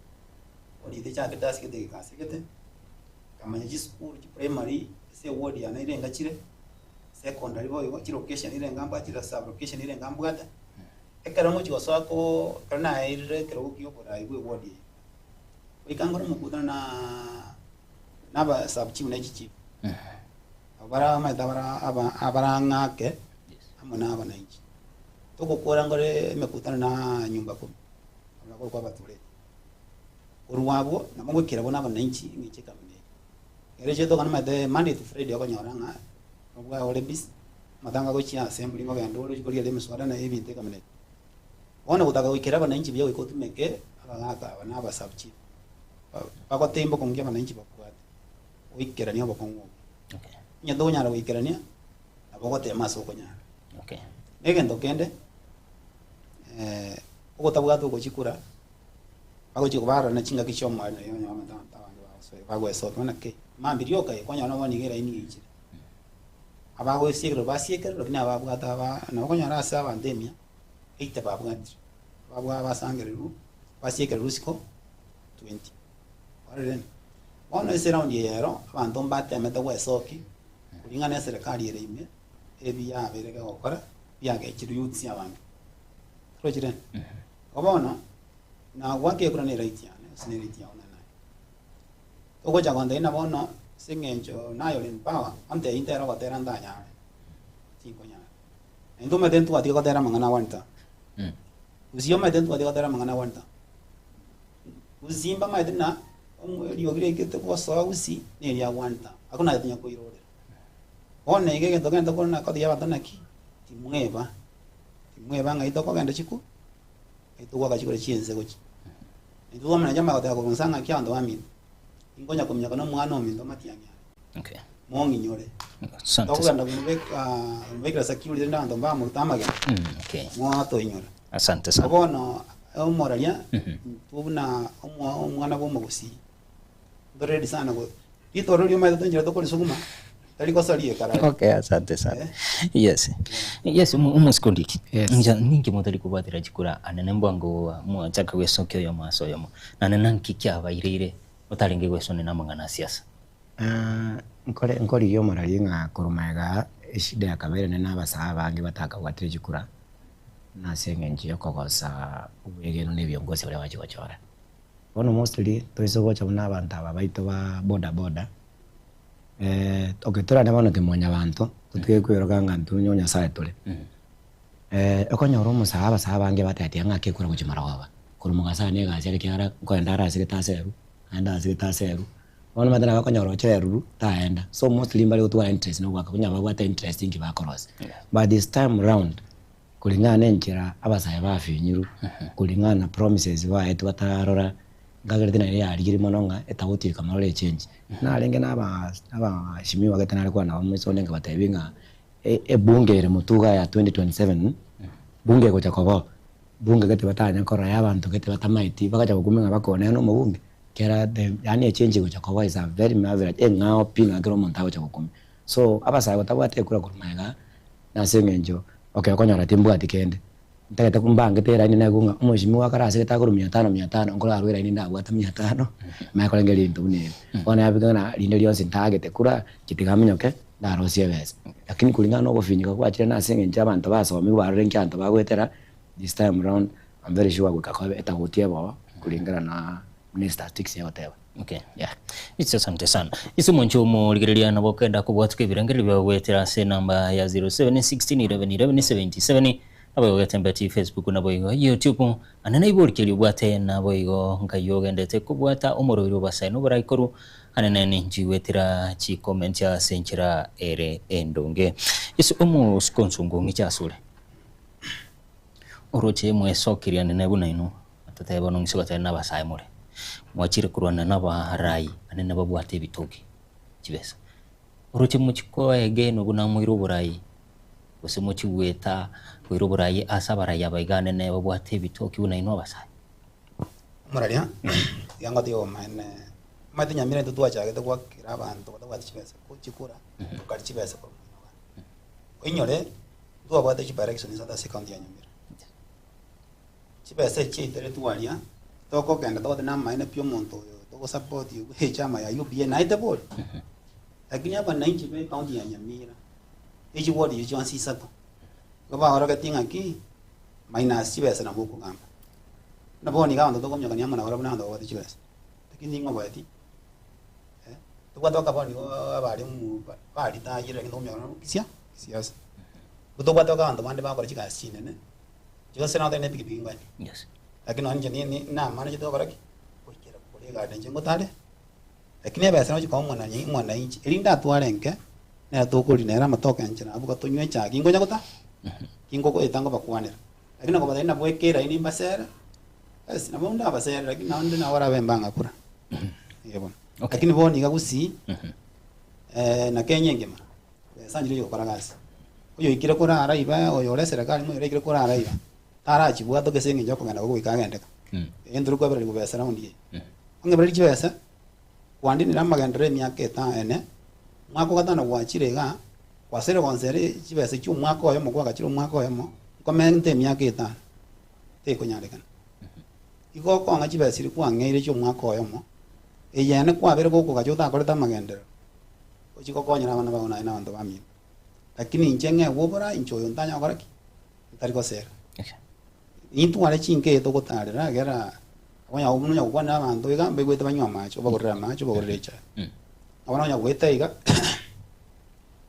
eward yaito echakete ase gete egeka ase gete, nkamanya chisukuru chiprimary ase eward yane irenga chire, secondary boigo chilocation irenga mbwate chire sub location irenga mbwate, ekero ngochia gosoa koo ekero naerire ekerogo kia oborai bwa eward eye, goika nkore omokutano naaa. na aba sub chief ne chichief, abwo bare abamaete abara aba abarang'ake amo na abananchi. Togokora nkore emekutano na nyumba kumi, abwo nabo korokwa abatureti. Korwa abwo, nabo ngoikera bono abananchi eng'encho ekamuna eye. Ekero echi toka nomanyete Monday to Friday okonyora ng'a nobwaye ore busy, amatanga agochia assembly ngogenda ore ochie korigereria emiswada na ebinto ekamuna eye. Bono gotaka goikera abananchi buya goika otumeke abagaka aba na aba sub chief. Bagotebi mbokong'u ki abananchi babwate goikerania obokong'u obwo. Okay. Onye tokonyara goikerania, nabo ogotema ase okonyara. Okay. Na egento kende, ogotabwata ogochikura, Bagochia kobarora ne chingaki chi'omoerio nario okonyora abanto abanto abange bagosoa bagoesokia buna ki, mambia rioka eye kwanyora bono nigo eraini yaichire. Abagoesiekerwa basiekerwa lakini ababwate aba nabo okonyora ase abanto emia, 80 babwatire, ababwa basangererwa basiekererwa isiko 20. Kwarorire? Bono ase eround eye ero, abanto mbatemete goesokia, kuringana na eserekari ere ime, ebi yabeire gegokora, biagechire youths abange. Torochire? Igo bono, Nagwake ekura ne right yane, gose ne right yao nere naye. Togocha gontebia ng'a bono ase eng'encho naye ore in power, ontebie ntere ogotera ntanyare, tinkonyara. Na intwe omanyete ntwatiga gotera amang'ana a one term. Gusii omanyete ntwatiga gotera amang'ana a one term. Gusii mbamaete ng'a omo eriogi riaikete gosoa gusii, na eria one term, akwo naye tonya koirorera. Bono iga egento gento kore nakotebia abanto naki, timweba, timweba ng'ai tokogenda chikura. Togwaka chikura chi'ense gochia. Intwe twamanya chiamanya goteba korwa inse ng'aki abanto baminto, inkonya kominyoka na omwana ominto amatiang'i aya, Okay. mong'inyore. Asante. Tokogenda komobeka komobekera security rende abanto mbamoruta amagena, Mm, okay. mwatoinyora. Asante sana. Bono omoraria, Mhm. intwe buna omwa omwana bwa omogusii, ntore ready sana go ritoro riomanyete enchera tokorisuguma, tari gosaria ekarari. Okay, asante sana. Eh. Yes. Yes, omosike ondiki. Yes. Incha ninki motari kobwatera chikura anene mbwango mwachaka gwesokia oyomo ase oyomo. Nane nanki kiabaireire otarenge gwesonera namang'ana a siasa. Ah, nkore nkorigia omorari ng'a korwa magega eshida yakabeire nene abasae abange batakabwatire chikura, nase eng'encho yokogosa obwegenwa na ebiongozi baria bachia gochora. Bono mostly toise gocha buna abanto aba baito ba boda boda, okay torane bono kimwanyabanto, totige kweroka ng'a intwe onye Nyasaye tore. Okonyora omosae abasae abange batebetie ng'a ng'aki ekura gochia marogoba, korwa mogaso aye na egasi ere ekiagera nkoenda are ase gete aserwe, naende ase gete aserwe, bono omanyete nabo okonyora ocherurwe taenda. So mostly mbare gotwara interest na ogoaka konya babwate interest inki bakorosia. But this time round, Kuringana nenchera abasae bafinyirwe, kuringana na promises baetwe batararora, nkagerete naende yarigirie mono ng'a etauti ekamara ore echange. Narenge na aba abashimiwa gete nare kwana nabo moiso onde nkabatebia ng'a ebunge ere motwe iga ya 2027, bunge egocha koba oo, bunge gete batanya korora ya abanto gete batamaeti, bagacha gokumia ng'a bakonene na omobunge, kera the yaani echange egocha koba is a very marvelous, eng'ao pi nonye kera omonto agocha gokumia. So abasae batabwate ekura korwa magega. Nase engencho okay okonyora timbwati kende, ntagete mbangete eraini naigwe ng'a omweshimiwa akare ase gete akorwa mia tano mia tano, nkorarwa eraini ndabwate mia tano, manye korenge rinto buna ebi. Bono yabika ng'a rinde rionsi ntagete kura, inche tiga minyoke, ndarosie ebesa. Lakini kulingana na ogofinyika gwachire nase eng'encho abanto basomiwe barore nki abanto bagoetera, this time round, I'm very sure goika kobe etagoti ebe oo, kulingana na buna estatistics egoteba. Okay. Yeah. It's asante sana. Ase omonche omorigereria nabo okenda kobwatuka ebirengererio biao goetera ase enamba ya 0716111177 nabo igo getembe ti Facebook nabo igo YouTube ande naibo orikeria obwate nabo igo nkai ogendete kobwata omoroiri obasae noborai koru ande nene inchi goetera chicomment ase enchera ere endonge. Ase omosiko onsongo ng'iche asore oroche mwesokeria nene buna inwe Totebe bono ng'ise goteba nabasae more, mwachire korwana nabarai anene babwate ebitoki chibesa. Oroche mochie koegenwa buna moire oborai, gose mochie goeta koira oborai ase abarai aba iga anene babwate ebitoki buna inwe abasae. Omoraria, tiga ngotiga obomaene, omanyete Nyamira intwe twachagete goakera abanto batabwati chibesa ko chikura, tokaria chibesa korwa moino gane. Oinyore, ntwabwate chidirection isato ase ecounty ya Nyamira. Chibesa echi chiaiteretwe aria, tokogenda togoteba namaene pi omonto oyo togosupport oyo echama ya UPA naete bori. Lakini abananchi be ecounty ya Nyamira, echiward echi chionsi isato, igo baorogetie ng'aki, minus chibesa nabo okogamba. Buna bono iga abanto tokominyokania amo nabarabwo na abanto babwate chibesa, lakini ning'o oboeti? Eh, tobwate bakaboni igo abarimu baritayire lakini tokominyokana nabo kisia kisiasa. Tobwate abanto bande bagokora chigasi chinene. Gose notari ne epikipiki ngoende. Yes. Lakini nonye inche ni- ni- namana inche togokora ki? Goikera kogora egari na inche ngotare, lakini ebesa nochi koa omwananyi omwananchi, erinde atware nke, nere tokorina ere amatoke nchera abwo tonywe echae ginkonya gota ginkogoeta nkobakwanera. Lakini nakobatebia nabweke eraini mbasere, basi nabo ndabasere lakini naende nabo barabe mbang'a kura. Eeh bono. Okay. Lakini bono iga gusii, na Kenya engima, besa nchirochio gokora gasi. Oyoikire korara iba, oyore eserekari moyo oraikire korara iba, tarachibwatoka ase eng'encho okogenda goika agendeka. Eye ntori koebereria gobesa round eye. Ong'ebererie chibesa, kwandinire amagenderero emiaka etano ene, omwaka ogatano gwachire igaa, kwasire gonsera chibesa chia omwaka oyomo kwagachire omwaka oyomo, nkomente emiaka etano, tekonyarekana. Igo okong'a chibesa chiria kwang'eire chia omwaka oyomo, eyene kwabere gokogacha otakorete amagenderero, ochie gokonyera abana bago naye na abanto bamino. Lakini inche ng'egwe obora, inche oyo ntanya gokora ki? Ntari gosera. Nintware chinka eye togotarera, egera onya buna onya gokwana abanto iga, mbaigwete banywe amache, obagorere amache, obagorere echae. Nabo nonya goeta iga,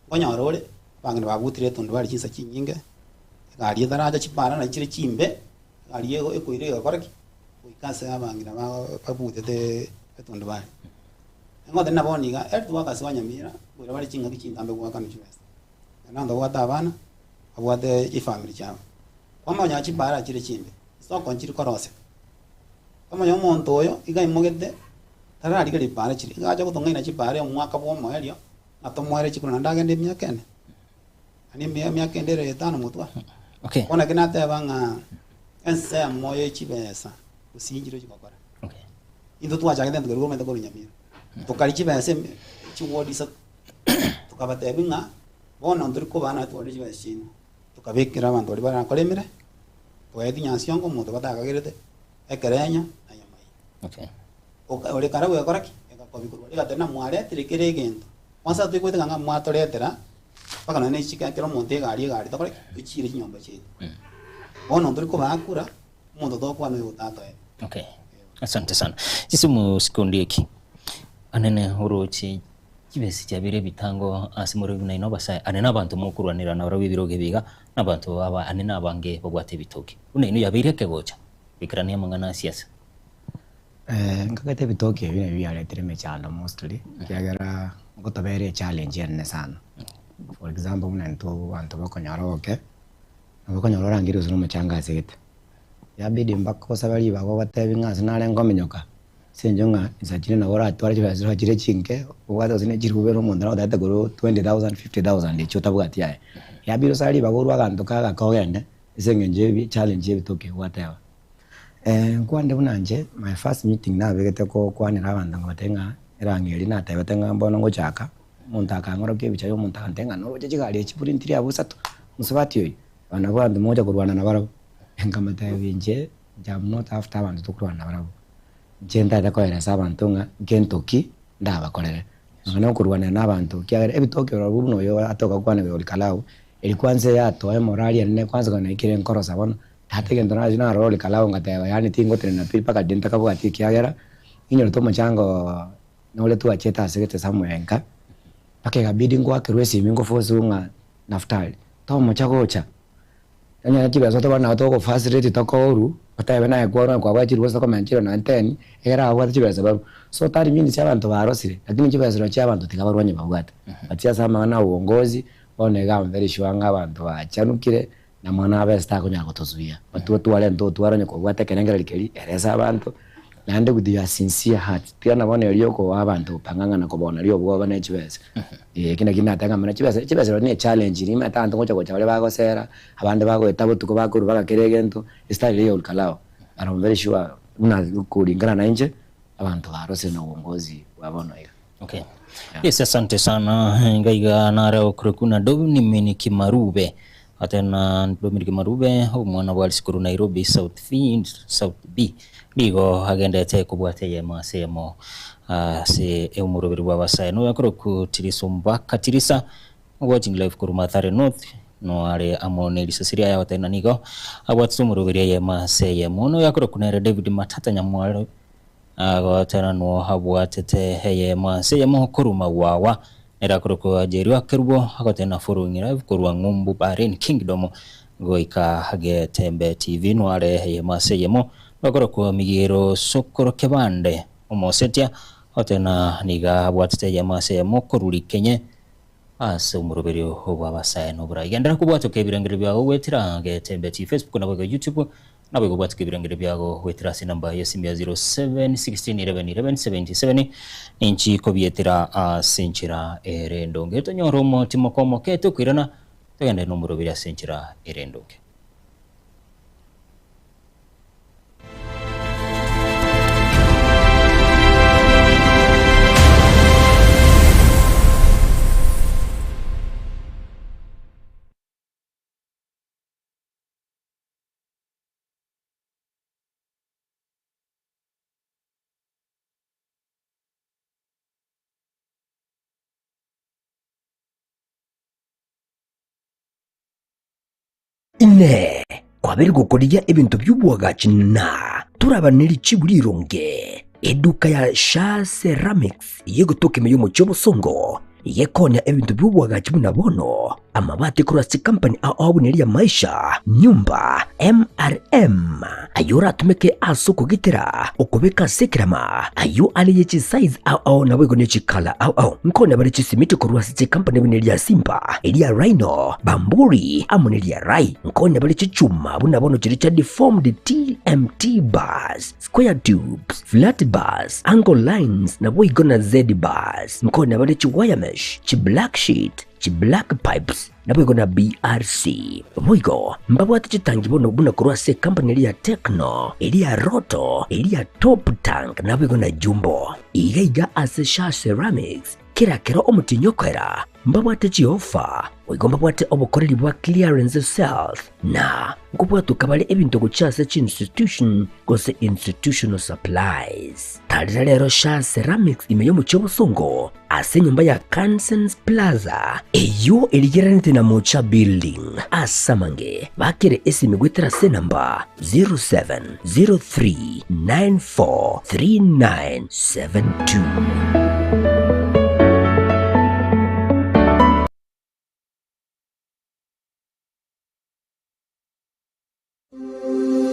nkonyora ore, abang'ina babutire etundubari chinsa chinyinge, egari etaracha chipara nachi chire chimbe, egari ego ekoira egakora ki? Goika ase abang'ina ba babutete etundubari. Ngote nabo niga, health workers ba Nyamira, nkoira bare chingaki chintambe goakanwa chibesa. Naende abanto babwate abana, babwate chifamiri chiabo. Kwamanya chipaara chire chimbe, chisoko nchiri koroseka. Kwamanya omonto oyo iga aimogete, tararigereria chipaara chiria, iga acha gotong'aina chipaara omwaka bw'omoerio, ng'a tomoere chikura naende agende emiaka ene, yaani emi emiaka ende ere etano motwe. Okay. Bono naki nateba ng'a ensemo ye chibesa gose nchire chigokora. Okay. Intwe twachagete egento keria omanyete korwa Nyamira, tokaria chibesa ime chiward isato, tokabatebia ng'a bono ntori kobaa naye twarire chibesa chiaino. Tokabekera abanto baria barakoremere, togaetia nyansiongo omonto batakagerete, ekerenyo na nyamai. Okay. Oka ore kare gwekora ki? Egakobi korwa aria egateba ng'a mwaretire kera egento. Kwansa toigwete ng'a mwatoretera, mpaka nonya ne chika ekero omonto egari egari tokore ki? Tochiire chinyomba chiaito. Bono ntori kobakura, omonto tokwana oyo otatoete. Okay. Asante sana. Chisimu sikondieki. Anene oroche Chibesa chiabeire ebitango ase more buna inwe abasae, ane nabanto mokorwanera nabarabwo ebirogo ebi iga, nabanto aba ane nabange babwate ebitoki. Buna inwe yabeire ekegocha, goikerania amang'ana a siasa. Nkagete ebitoki ebi nabio biaretire emechando mostly, ekiagera ngotobera echallenge enene sana. For example buna intwe abanto bokonyora oboke, nabo okonyora orangeire gose na omochanga asegete, yabidi mpaka osabe ribaga obatebi ng'a ase nare nkominyoka, Ase eng'encho ng'a insa chinde nabo oratware chibesa chirochio chire chinke, obwate gose ne chilifu ibere omonto nagotebete korwa 20,000, 50,000 echio otabwati aye. Yabire osare ribaga orwe aganto kagake ogende, ase eng'encho ya ebi challenge ya ebitoki gwateba. Nkwande buna inche, my first meeting nabegete kokwanera abanto nkabatebia ng'a erang'o eria natebete ng'a mbono ngochaka, omonto akang'orokia ebicha ya omonto agantebia ng'a noroche chigari echi buna intiri abwo isato, mosubati oyio, aba nabwo abanto mogocha korwana nabarabwo. Nkamotebia inche, inche am not after abanto tokorwana nabarabwo. Inche ntagete koeresa abanto ng'a nkento ki ndabakorere, nonya na okorwanera na abanto, ekiagera ebitoki barabwo buna oyo atoka gokwana igoro Olkalau, eri kwansa eyatoa emorali enene kwansa konya naikire nkorosa bono, tata egento nachi narora Olkalau ngateba yaani tingotenena pi mpaka riria ntakabwati ekiagera, ninyorete omochango nore twachete ase gete somewhere nka, mpaka ekabidi ngoakerwe esimi ngoforciwe ng'a Naftali, tomocha gocha. Onye chibesa toba nabo togo facilitate tokoru, otebe naye kwarwa kwabwate chirusa tokomenya chire nonye ten, ekero ababwate chibesa barwe. So tari means abanto barosire, lakini chibesa chirochio chia abanto tiga barwe onye babwate. But ase amang'ana a uongozi, bono iga am very sure ng'a abanto bachanukire, na mwana abese takonyara gotozuia. But otware ntotware onye kobwate ekerengererio keria, eresa abanto, naende with your sincere heart. Tiga na bono erio okoa abanto gopang'ang'ana kobona riria obwoba ne chibesa. Eeh eki nakio nateba ng'a mana chibesa, chibesa rirorio ne echallenge nimanyete abanto ngocha gocha bare bagosera, abande bagoeta botuko bakorwa mpaka kera egento, estyle eria ya olkalao. But I'm very sure buna kulingana na inche, abanto barosire na uongozi bwa bono iga. Okay. Yes, asante sana. Ngaiga nare okure kuna Dominic Marube. Atena Dominic Marube, omwana bwa Risikuru Nairobi South B, South B. Nigo agendete kobwata eyemo ase eyemo ase omoroberi bw'abasae. Noyo akoroku Tirisa Ombaka Tirisa, watching live korwa Mathare North, no are amo ne risasi riaye agoteba nigo abwatete omoroberi eyemo ase eyemo. Noyo akoroku nere David Matata Nyamwaro, Agotera nwo abwatete eyemo ase eyemo korwa magwawa, nere akorokwa Jerua Kerubo, agotera following live korwa ng'umbu Bahrain Kingdom goika Getembe TV nwo are eyemo ase eyemo, akorokwa Migiro Sokoro Kebande Omosetia, agotera niga abwatete eyemo ase eyemo korwa Rikenye ase omoroberio bw'abasae noborai. Genderera kobwatoka ebirengererio biago goetera Getembe TV Facebook naboigo YouTube. Naboigo obwatike ebirengero biago goetera ase enamba y'esimi ya 0716111177 ninchi kobietera ase enchera ere endonge. Tonyore omotimoko omoke tokoirana togende nomoroberi ase enchera ere endonge. Inee! Kwabeire gokorigia ebinto bi'oboagachi na toraba ne richibu rironge? Eduka ya Shaa Ceramics y'egotoka ime y'omochie obosongo gekonya ebinto bi'oboagachi buna bono, amabati korwa ase chikampani ao ao buna eria Maisha, Nyumba, MRM, ayio oratumeke ase okogitera, okobeka ase ekerama, ayio are ye chisize ao ao naboigo ne chicolour ao ao. Nkonya bare chisimiti korwa ase chikampani buna eria Simba, eria Rhino, Bamburi, amo neria Rai. Nkonya bare chichuma buna bono chiria chia deformed TMT bars, square tubes, flat bars, angle lines, naboigo na Z bars. Nkonya bare chiwire mesh, chiblack sheet, chiblack pipes, naboigo na BRC. Boigo mbabwate chitangi bono buna korwa ase ecompany eria ya Tecno, eria ya Roto, eria ya Top Tank, naboigo na Jumbo. Iga iga ase Shaa Ceramics, kera kero omotienyi okoera, mbabwate chiofa, boigo mbabwate obokoreri bwa clearance sales, na nkobwatoka bare ebinto gochia ase chiinstitution gose institutional supplies. Tarera rero Shaa Ceramics ime y'omochie obosongo, ase enyomba ya Kansens Plaza, eyio erigereranete na Mocha Building. Ase amange, bakere esimi goetera ase enamba 0703943972.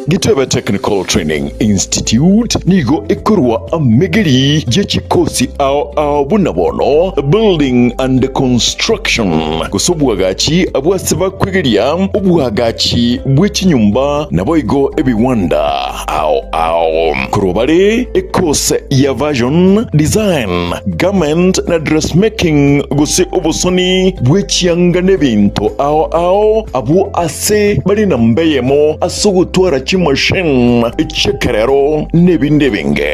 Gitebe Technical Training Institute nigo ekorwa amegeri ye chikosi ao ao buna bono Building and Construction gose obwagachi abwase bakwegeria obwagachi bwe chinyomba naboigo ebiwanda ao ao. Korwa bare ekose ya Fashion Design, Garment na Dressmaking gose obosoni bwe chianga nebinto ao ao abwo ase bare namba eyemo ase ogotwara chimachine chi'ekerero n'ebinde ebinge.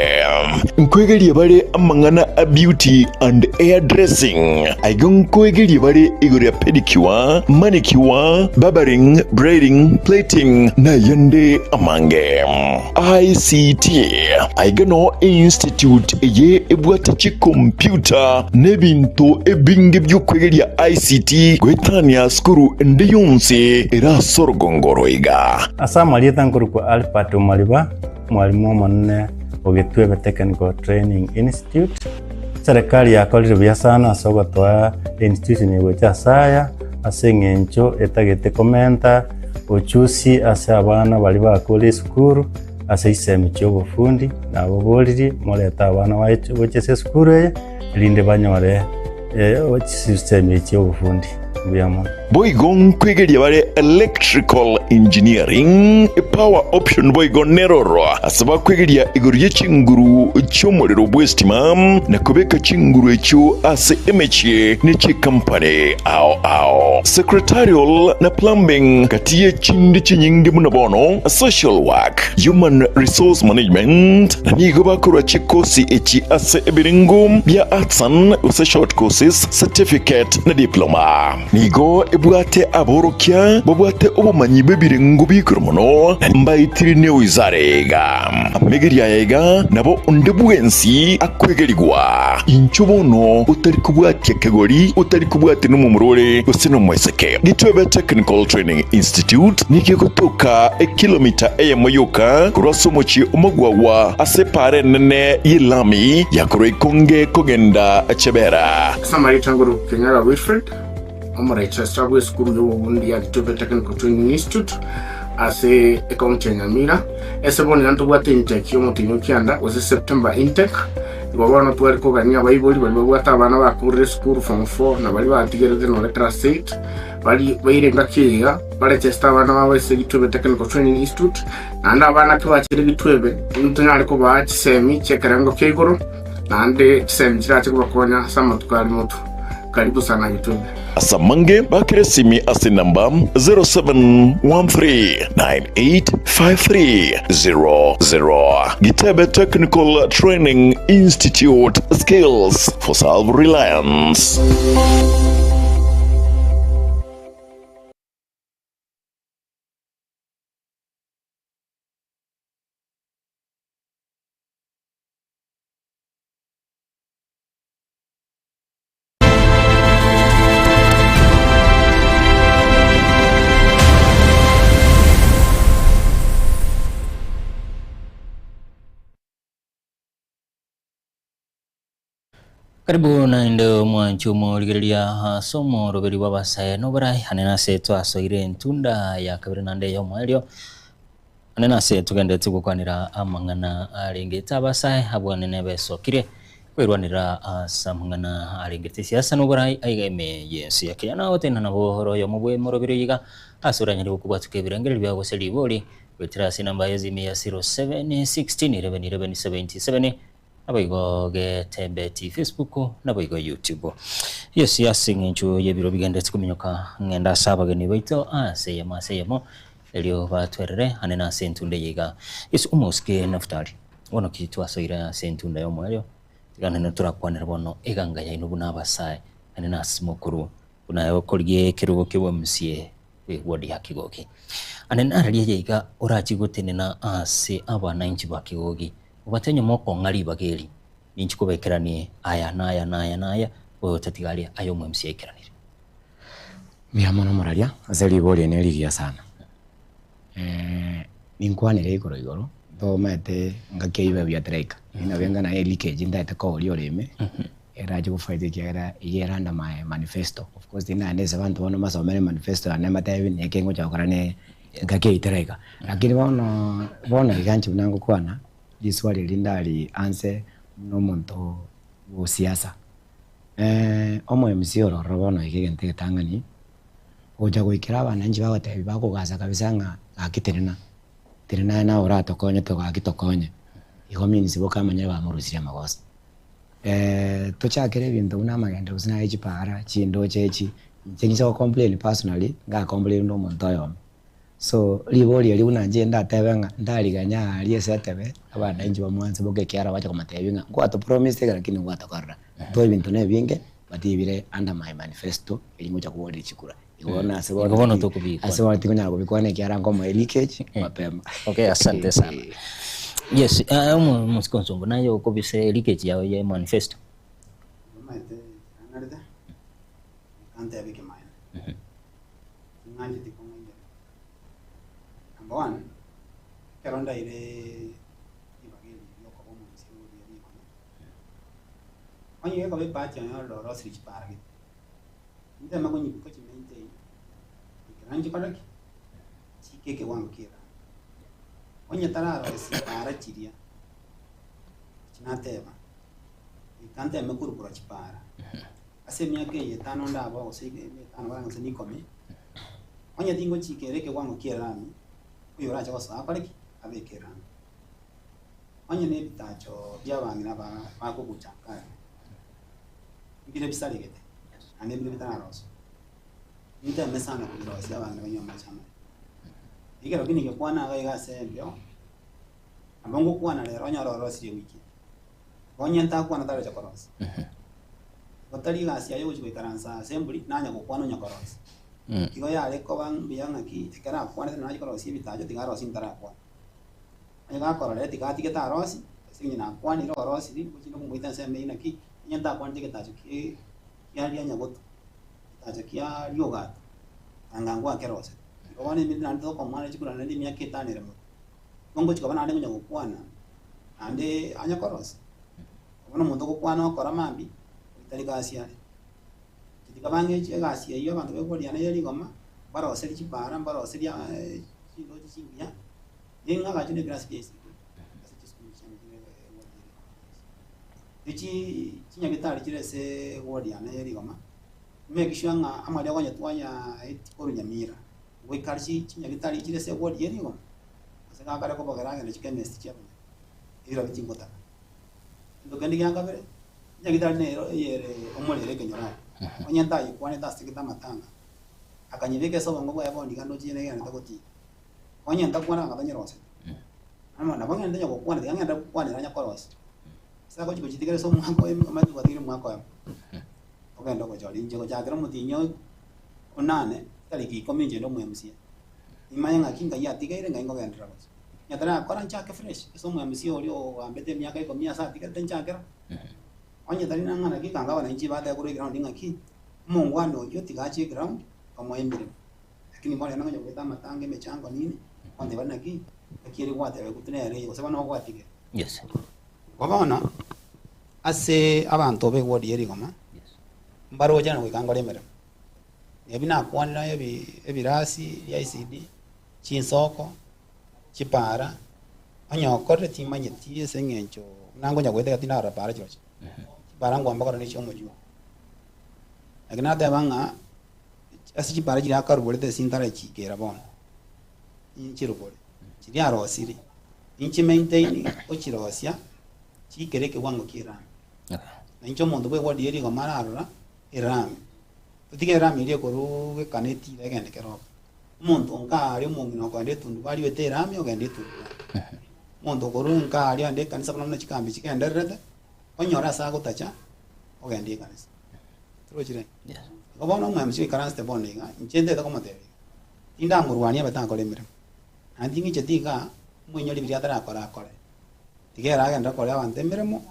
Nkoegeria bare amang'ana a beauty and hair dressing. Aiga nkoegeria bare igoro ya pedicure, manicure, barbering, braiding, plaiting na ayande amange. ICT, Aiga noo einstitute eye ebwate chikompyuta na ebinto ebinge bi'okwegeria ICT goetania sukuru ende yonsi ere ase orogongo oroiga. Ase amarieta nkorokwa Albert Omariba, omwalimu omonene o Gitwebe Technical Training Institute. Serikali yakorire buya sana ase ogotoa einstitution eye gocha ase aya, ase eng'encho etagete komenta ochusi ase abana baria bakure esukuru ase chisemi chia obofundi, nababoririe morete abana baye gocha ase esukuru eye, erinde banyore chisemi echi chia obofundi. Mbuya mono. Boigo nkwegeria bare electrical engineering, power option boigo neroro ase bakwegeria igoro ye chinguru chi'omorero bw'estima na kobeka chinguru echio ase emechie ne chikampani ao ao. Secretarial na plumbing gati ye chinde chinyinge buna bono social work, human resource management na nigo bakorwa chikosi echi ase ebirengo bia artisan gose short courses, certificate na diploma. Nigo ebwate aborokia babwate obomanyi bw'ebirengo bi'igoro mono, na mbaetire newizara iga. Amegerio aya iga nabo onde bwensi akwegerigwa. Inchuo bono otari kobwatia kegori, otari kobwatia nomomura ore gose nomoiseke. Gitwebe Technical Training Institute nigo egotoka ekilomita eyemo yoka korwa ase omochie omogwagwa ase epaara enene y'elami ya korwa Ikonge kogenda Chebera. Ase amarieta ngoro Kenyaga Wilfred, omoregistrar bw'esukuru y'obobundi ya Gitwebe Technical Training Institute ase ecounty ya Nyamira. Ase bono iga ntobwate intake y'omotienyi o kianda gose September intake. Igo bono tware kogania abaibori baria babwate abana bakorire esukuru form four na baria batigerete nore class eight bari baire engaki eye iga baregeste abana babo ase Gitwebe Technical Training Institute. Naende abana kebachire Gitwebe ntonyare kobaa chisemi chi'ekerengo kia igoro. Naende chisemi chirache kobakonya ase amatuko aria motwe. Karibu sana Gitwebe. Ase amange bakere esimi ase enamba 0713985300. Gitebe Technical Training Institute, Skills for Self-Reliance. Karibu naende omwanchi omorigereria ase omoroberi bw'abasae noborai ane nase twasoire entunda ya kabere naende ey'omoerio ane nase togenderete gokwanera amang'ana arengete abasae abwo nene besokire kwerwanera ase amang'ana arengete siasa noborai aiga ime y'ense ya Kenya. Nagotenena nabo ore oyomo bw'emoroberi oyo iga ase oranyare gokobwatuka ebirengererio biao gose ribori goetera ase enamba y'esimi ya 07 16 11 11 77 Naboigo getembeti Facebook, naboigo YouTube. Yes, ase eng'encho y'ebiro bigenderete kominyoka ng'ende ase abageni baito ase eyemo ase eyemo, erio batwerere ane nase entunda eye iga. Yes, omosike Naftali, bono ki twasoire ase entunda y'omoerio, tiga naende torakwanere bono eganga yaino buna abasae, naende nase mokoro buna aye okorigia ekerogo ki'obomusie bw'ewodi ya Kigogi. Ane nararia eye iga orachie gotenena ase abanainchi ba Kigogi, Obate nyuma okong'a ribaga eri, ninchi kobekeranie aya na aya na aya na aya, oyotatiga aria aye omwemsi aikeranire. Mbuya mono moraria ase ribori eri nerigiya sana. Ninkwanere igoro igoro, ntomaete ngaki eywo ebuya teraika, erio nabo enga naye leakage ntaete kogoria oreme, erache gofight ekiagera eywo ere under my manifesto. Of course tindi naende ase abanto bono mbasomere manifesto yane mbatebi neke ngocha gokora ne Engaki eyio teraika. Lakini bono, bono iga inche buna ngokwana, riswali eri ndari anse buna omonto bw'osiasa. Omo MC ore ororo bono iga egento egetang'ani, gocha goikera abananchi bagotebi bakogasa kabisa ng'a gaki tenena, tenena aye naye oratokonye to gaki tokonye. Igo means bokamanyire bamorusirie amagoso. Tochakere ebinto buna amagenderero gose naye chipara, chindoche echi, inche ninche go complain personally, nga complain na omonto oyomo. So ribori eri buna inche ndatebe ng'a ndariganya aria ase etebe, abananchi bamwanse boka ekiagera bacha komotebia ng'a nkwato promise iga lakini nkwatokorera. Intwe ebinto na ebinge but ebire under my manifesto eri ngocha koborera chikura. Igo bono ase Igo bono tokobikwana. ase bono tikonyara kobikwana ekiagera nkomoa leakage mapema. Okay, asante sana. Yes, eh, omo- omosike onsongo naye okobisa leakage yao ya manifesto. Omanyete ekero ng'arete, nka ntebe ekemanyererio. Ting'ancheti kong'ainerera. Number one, ekero ndaire ribaga eri riokoba omonto oria rigoma, onye gekoba ebahati yane ororo orosirie chipara gete, nteme kochi maintain, ekero nchikore ki? Chike ekewango kia erami. Onye tararosia para chiria, echi nateba, goika nteme korwa korwa chipara. Ase emiaka eye etano ndaba gose etano gose na ikomi, onye tingochika ere ekewango kia erami, oyorache gosoa akore ki? Abeke erami. Onye na ebitacho bia abang'ina ba bakobucha kare, mbire bisaregete, naende mbire bitararoswa. Nteme sana kobirosia abang'ina banywe amache amaya. Ekero ki nigekwana iga iga ase embeo, nabo ngokwana rero onyore orosirie ewiki eye. Onye ntakwana taroche korosia. Gotari egasi yaye ogochia goikaransa ase embori, nanya gokwana onya korosia. Igo yare koba mbuya ng'aki ekero akwanete naye achie korosia ebitacho tiga arosie ntarakwana. Onye gakorora tiga atige tarosi, ase eng'encho nakwanire orosirie, ngochia komoita ensemo eyio naki, onye ntakwanete egetacho ki kiaria nyagoto, egetacho kia riogato, anga ngwakerosete. Igo bono emete naende tokomwana chikura naende emiaka etano ere mono. Igo ngochia koba naende ngonya gokwana, naende anya korosia. Bono omonto ogokwana okora mambia, tari gasi are. Inche tiga bang'e egasi eyio abanto bekoriana ye rigoma, mbaroserie chipara, mbaroserie chindoche chingiya, ning'agache na ebirasi bia ICT ase chisukuru chiane chire eward ye rigoma. Echi chinyagitari chire ase eward yane ye rigoma, make sure ng'a amariogo onye twayaetie korwa Nyamira, goika aria chinyagitari chire ase eward ye rigoma, ase gakare kobogera agende chikemist chiabanyene, ebirobi tingotaka. Egento kende gia kabere, enyagitari nero eyere omorero ekenyoro aye, onye ntayekwanete asegete amatanga, akanyebeka ase obongo bwaye bono iga ndoche negenderete gotiga. Onye ntakwana anga tanyeroseti. Bono nabo ng'ende onye gokwana tiga ng'ende gokwanera onye korosia. Ase agochi gochitigera ase omwaka oyomo omanyete gwatigire omwaka oyomo, ogende ogochora. Inche gochakera omotienyi onane, chitariki ikomi inche inde omo MCA. Nimanye ng'aki ngai atigeire ngai ngogenderera gochia. Onye tarakora nchake fresh, ase omo MCA oria ogambete emiaka ikomi ase atigerete nchakera. Onye tari nang'ana ki kanga abananchi batebe korwa eground ng'aki, omongwana oyio tiga achie eground, omoe emeremo. Lakini bono nonye goeta amatanga emechango nini, gontebia naki, naki ere gwateba egutu nere eye gose bono ogwatigera. Yes. Igo bono, Ase abanto ba eward ye rigoma, mbaroche na goika nkore emeremo. Ebi nakwanire ebi ebirasi bia ECD, chinsoko, chipara, onye okorire timanyeti ase eng'encho buna nkonya goeta iga tindarora para chirochio. Chipara nkoamba korora ne chia omochie oo. Lakini nateba ng'a ase chipara chiria akaruborete ase ntarachiikera bono, inchirubore, chiria arosirie, inchi maintain gochirosia, chiikere ekewango kia erami. Na inche omonto bwa eward ye rigoma ararora, erami. Totige erami eria ekorwa gekana etira egende keroka. Omonto nka aria omong'ina okoenda etundubari oete erami ogenda etundubari. Omonto okorwa nka aria ogenda ekanisa buna buna chikambi chigendererete, onyore ase agotacha, ogende ekanisa. Torochire? Igo bono omo-MC oikaransete bono iga, inche ntete komotebia iga, tindamorwania abe takora emeremo. Naende ting'icheti igaa, omoinyori biria atarakora akore. Tiga ere agenderere koria abanto emeremo,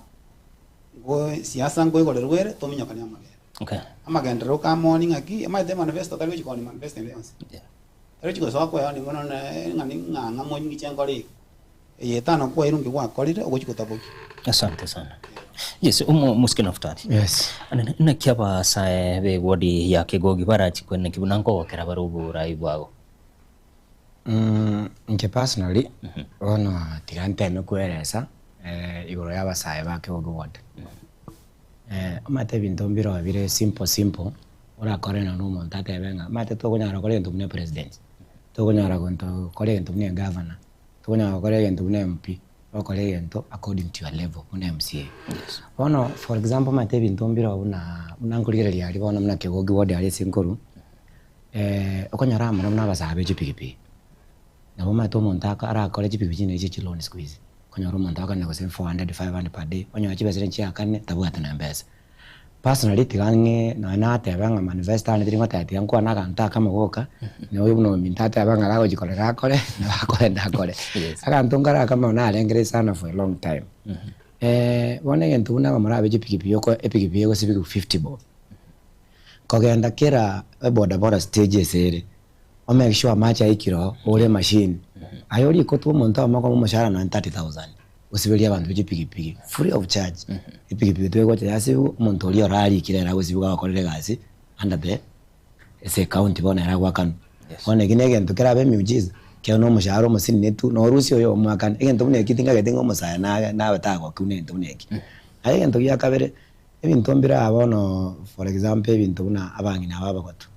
ngo siasa nkoigorerwa ere, tominyokanie amagena. Okay. Amagenderero kamoni ng'aki, omanyete emanifesto tari gochia koonia manifesto ende yonsi. Yeah. Tari gochia gosoa koeonia mono ne ng'a ng'a ng'a mong'iche nkore iga. Eye etano kwairwe nki gwakorire ogochia gotabokia. Asante sana. Yes, omo mosike Naftali. Yes. Naki abasae b'ewodi ya Kegogi barachie kweneki buna nkogokera bare oborai bwabo? Inche personally, bono tiga nteme koeresa igoro ya abasae ba Kegogi ward. Omanyete ebinto mbiroo bire simple simple, orakore nonye na omonto atebe ng'a omanyete tokonyara gokora egento buna epresident, tokonyara gonto gokora egento buna egavana, tokonyara gokora egento buna MP, ogokora egento according to your level buna MCA. Bono for example omanyete ebinto mbiroo buna buna nkorigereria aria bono buna Kegogi ward aria ase nkorwa, Okonyora amo buna abasae be chipikipiki, nabo omanyete omonto aka arakore chipikipiki chinde echi chiloni siku hizi, okonyora omonto akoenda gose 400, 500 per day, onyore chibesa chiria chiakane tabwati na mpesa. Personally tiga ng'e nonye nateba ng'a manifesto yane tari ngoteba tiga nkwane aganto akamo goka, na oyo buna ominto ateba ng'a ragochi korera akore, nabo akorenda akore. Aganto nkare akamo narengereria sana for a long time, bono egento buna abamura aba be chipikipiki oko epikipiki egosibigwa 50 bob. Kogenda kera ebodaboda stage ase ere, o make sure amache aikire oo, ogore emachine. Aye orikotwa omonto oyomo okomoa omoshahara nonye 30,000, osiberie abanto be chipikipiki free of charge. Epikipiki twegocha yasibigwa, omonto oria orarikire ere agosibigwa agokorera egasi under the ase ecounty bono ere agoakanwa. Bono eki na egento kerabe emiujiza, ekero na omoshahara omosinini tu, norusie oyo omoakane. Egento buna eki tingageti ng'a omosae nabe nabe tagokiwa na egento buna eki. Aye egento gia kabere. Ebinto mbire aa bono for example ebinto buna abang'ina aba abagotu,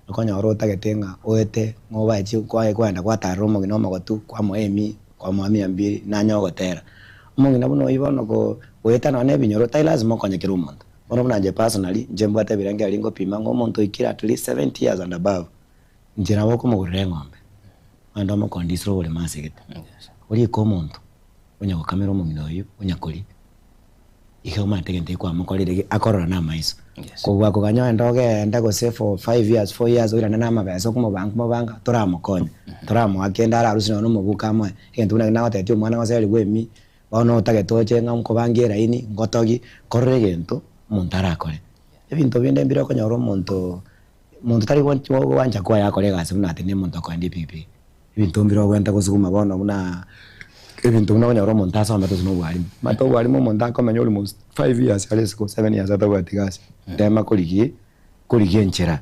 okonyora otagete ng'a oete ng'a obae chi kwaye kwagenda gwatarera omong'ina omogotu kwamoa emia, kwamoa mia mbiri nanye ogotera. Omong'ina buna oyio bono ko goeta nonya na ebinyoro tari lazima okonye kera omonto. Bono buna inche personally, inche mbwate ebirengererio ngopima ng'a omonto oikire at least 70 years and above, inche nabo okomogorera eng'ombe, ogende omokondisere oboremo ase egete. Orike omonto, onya gokamera omong'ina oyio, onya koria. Iga omanyete egento eke kwamokorire eke akorora na amaiso. Kobua koganya ogende ogende gose for five years, four years oirane na amabesa okomobanga komobanga toramokonya, toramoa kende ararusie nonya na omobuko amoe. Egento buna ekio nagotebetie omwana gose arigwe emi, bono otagete oche ng'a nkobange eraini, ngotogie, korora egento omonto arakore. Ebinto binde mbire okonyora omonto, monto tari gwancha kwaye akore egasi buna ati na omonto okoenda epikipiki. Ebinto mbire ogwenta gosuguma bono buna ebinto buna okonyora omonto asomete gose na obwarimu. Omanyete obwarimu omonto akomenya almost five years are isiko, seven years atabwati gasi, tema korigia korigia enchera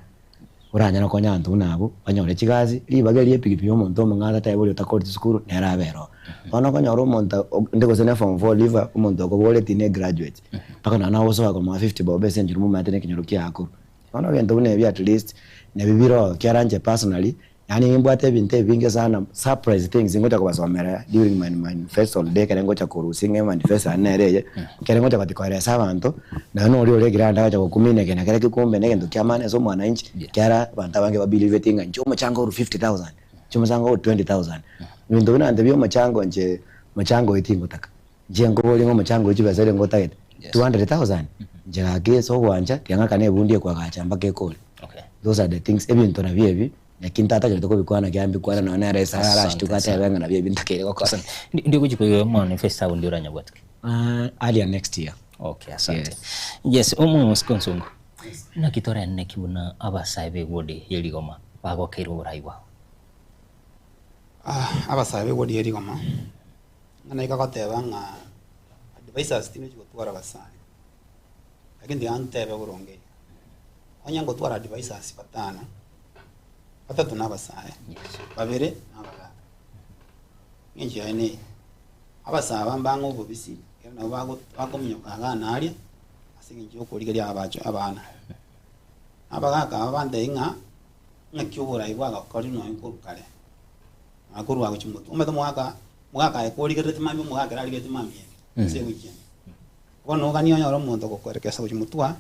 oranyare gokonya abanto buna abwo banyore chigasi, ribaga erio epikipiki omonto omong'ao atatebe oria otakoreti sukuru nere abe ero. Bono okonyora omonto onde gose ne form four leaver omonto okoboretie ne graduate, mpaka nonya nagosoa komoa 50 bob ase enchera momanyete na ekenyoro kiaye korwa. Bono ebinto buna ebio at least nabio bire ekiagera inche personally. Yaani nimbwate ebinto ebinge sana, surprise things ngocha kobasomera during my manifesto day ekere ngocha korusia ng'a emanifesto yane nere eye, ekere ngocha gochi koeresa abanto, nonya na oria ore egrand agocha gokumina eke na kerokio kumbe na egento kia maana ase omwananchi, ekiagera abanto abange ba believeti ng'a inche omochango korwa 50,000, inche omochango korwa 20,000. Ebinto buna ntebi omochango inche, mochango oyo tingotaka, inche nkoboria ng'a omochango oyo chibesa eria ngotagete, 200,000, inche gaki ase ogwancha tiga ng'akane ebundi ekoagacha mpaka ekore. Those are the things, ebinto nabio ebi, naki ntatakerete kobikwana ekiagera mbikwane nonya nere ase Asante arashituke sana. atebe ng'a nabio ebi ntakeire gokora. Asante. Ndi- Ndi gochi koigwa manifesto abo ndi oranyabwate ki? Ah, earlier next year. Okay, asante. Yes. Yes, omosike onsongo. Naki torende ki buna abasae b'ewodi ye rigoma bagokeire oborai bwabo? Ah, abasae b'ewodi ye rigoma, ng'a naika goteba ng'a advisors tinochi gotwara abasae. Lakini tiga ntebe boronge iga, onye ngotwara advisors batano, batato na abasae, babere na abagaka. Eng'encho yaye neye, abasae aba mbang'e obobisi, ekero nabo bago bakominyoka igaa na aria, ase eng'encho ya okorigereria abacho abana. Abagaka aba bantebie ng'a, ng'aki oborai bwagakorire nonye korwa kare, nonya korwa gochia motwe. Omanyete omogaka, omogaka aye korigerereti mambia omogaka ere arigerereti mambia ende, ase ewiki ende. Bono oganie onyore omonto ogokoerekesa gochia motwe aa,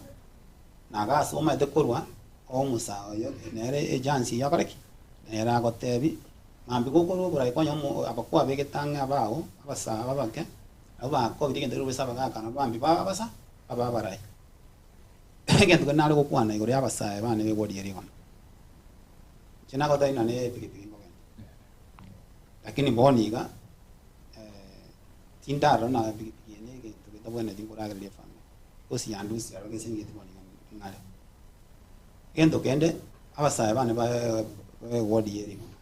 na iga ase omanyete korwa omosaa oyo nere echance eyio akore ki? Nere agotebi, mambia gokorwa oborai konya omo aba kwabegete ang'e abao, abasaa aba abake, nabo bakobire egento keria gose abagaka nabo mambia babe abasa, babe abarai. Egento keria nare gokwana igoro ya abasae bane begorigia rigoma, inche nagotebia ng'a ne epikipiki nkogenda, lakini bono iga. Tindarora na epikipiki eye negento getabwenereti nkoragereria efamiri, gose yandusia aroro gese eng'iti bono iga ng'are. Egento kende, abasae bane bae eward ye rigoma,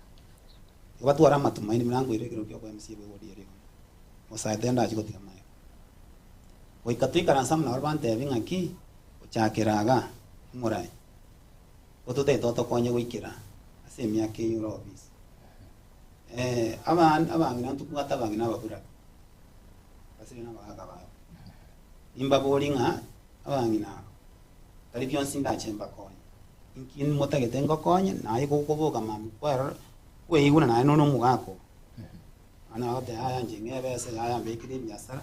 igo batware amatumaini buna nkoira ekero kia okoa MC bwa eward ye rigoma, omosae tendachia gotiga magega. Goika toikaranse amo nabarabwo bantebie ng'aki, gochakera igaa, omorai, ototagete otokonye goikera ase emiaka eye ore ofisi. Abana abang'ina ntobwate abang'ina ababuraka, basire na abagaka babo. Nimbaborie ng'a abang'ina aba, tari bionsi ndache mbakonye, inki motagete ngokonye, naye gokoboka mambia kwerora kweiguna naye nore omogaka oo. Naende bagoteba yaya inche ng'a ebesa yaya mbekire ebiasara,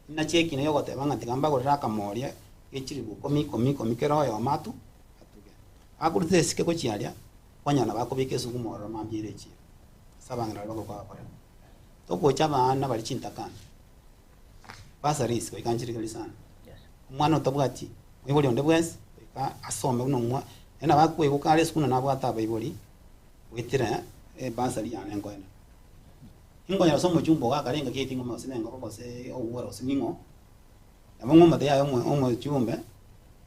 inachia ekina yogoteba ng'a tiga mbagorere akamoria ge chilifu ikomi ikomi ikomi kera oyomo atu atuge. Bakorutera esike gochia aria. Kwanyora nabakobeka esuguma ororo mambia ere echiiro, ase abang'ina baria bakorokwa abakoreri. Togocha abana baria chintakana, bursaries goika nchirigeri sana. Omwana otabwati moibori onde bwensi, goika asome buna omwa naende nabo akoigwa kare esukuru nabwate abaibori goetera ebursary yane nkoenda. Inkonyora ase omochumba ogo akare engaki yaito ing'ome gose na engoko gose ogwora gose ning'o, nabo ng'omote yaya omo omochumbe,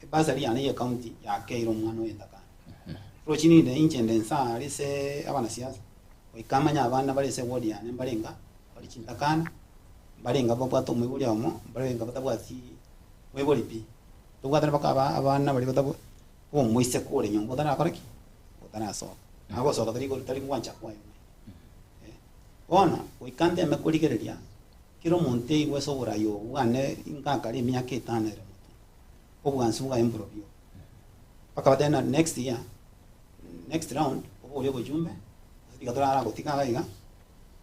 ebursary yane ya ecounty yakeire omwana oyo entakana. Roche ninde inche nde inse aa ase abanasiasa, goika amanye abana bare ase eward yane mbarenga bare chintakana, mbarenga babwate omoibori omo, mbarenga batabwati moibori pi. Tobwatane mpaka aba abana baria batabwa omoiseke ore nyomba otarakora ki? Otarasoka. Agosoka tari tari gwancha kwaye omonyene. Bono, goika nteme korigereria, kera omonto eigwe ase oborai obo bwane ngakare emiaka etano ere motwe, obwansu bwaye mborobio. Mpaka batebe ng'a next year, next round, oborie obochumbe, gose tiga torara gotiga iga iga,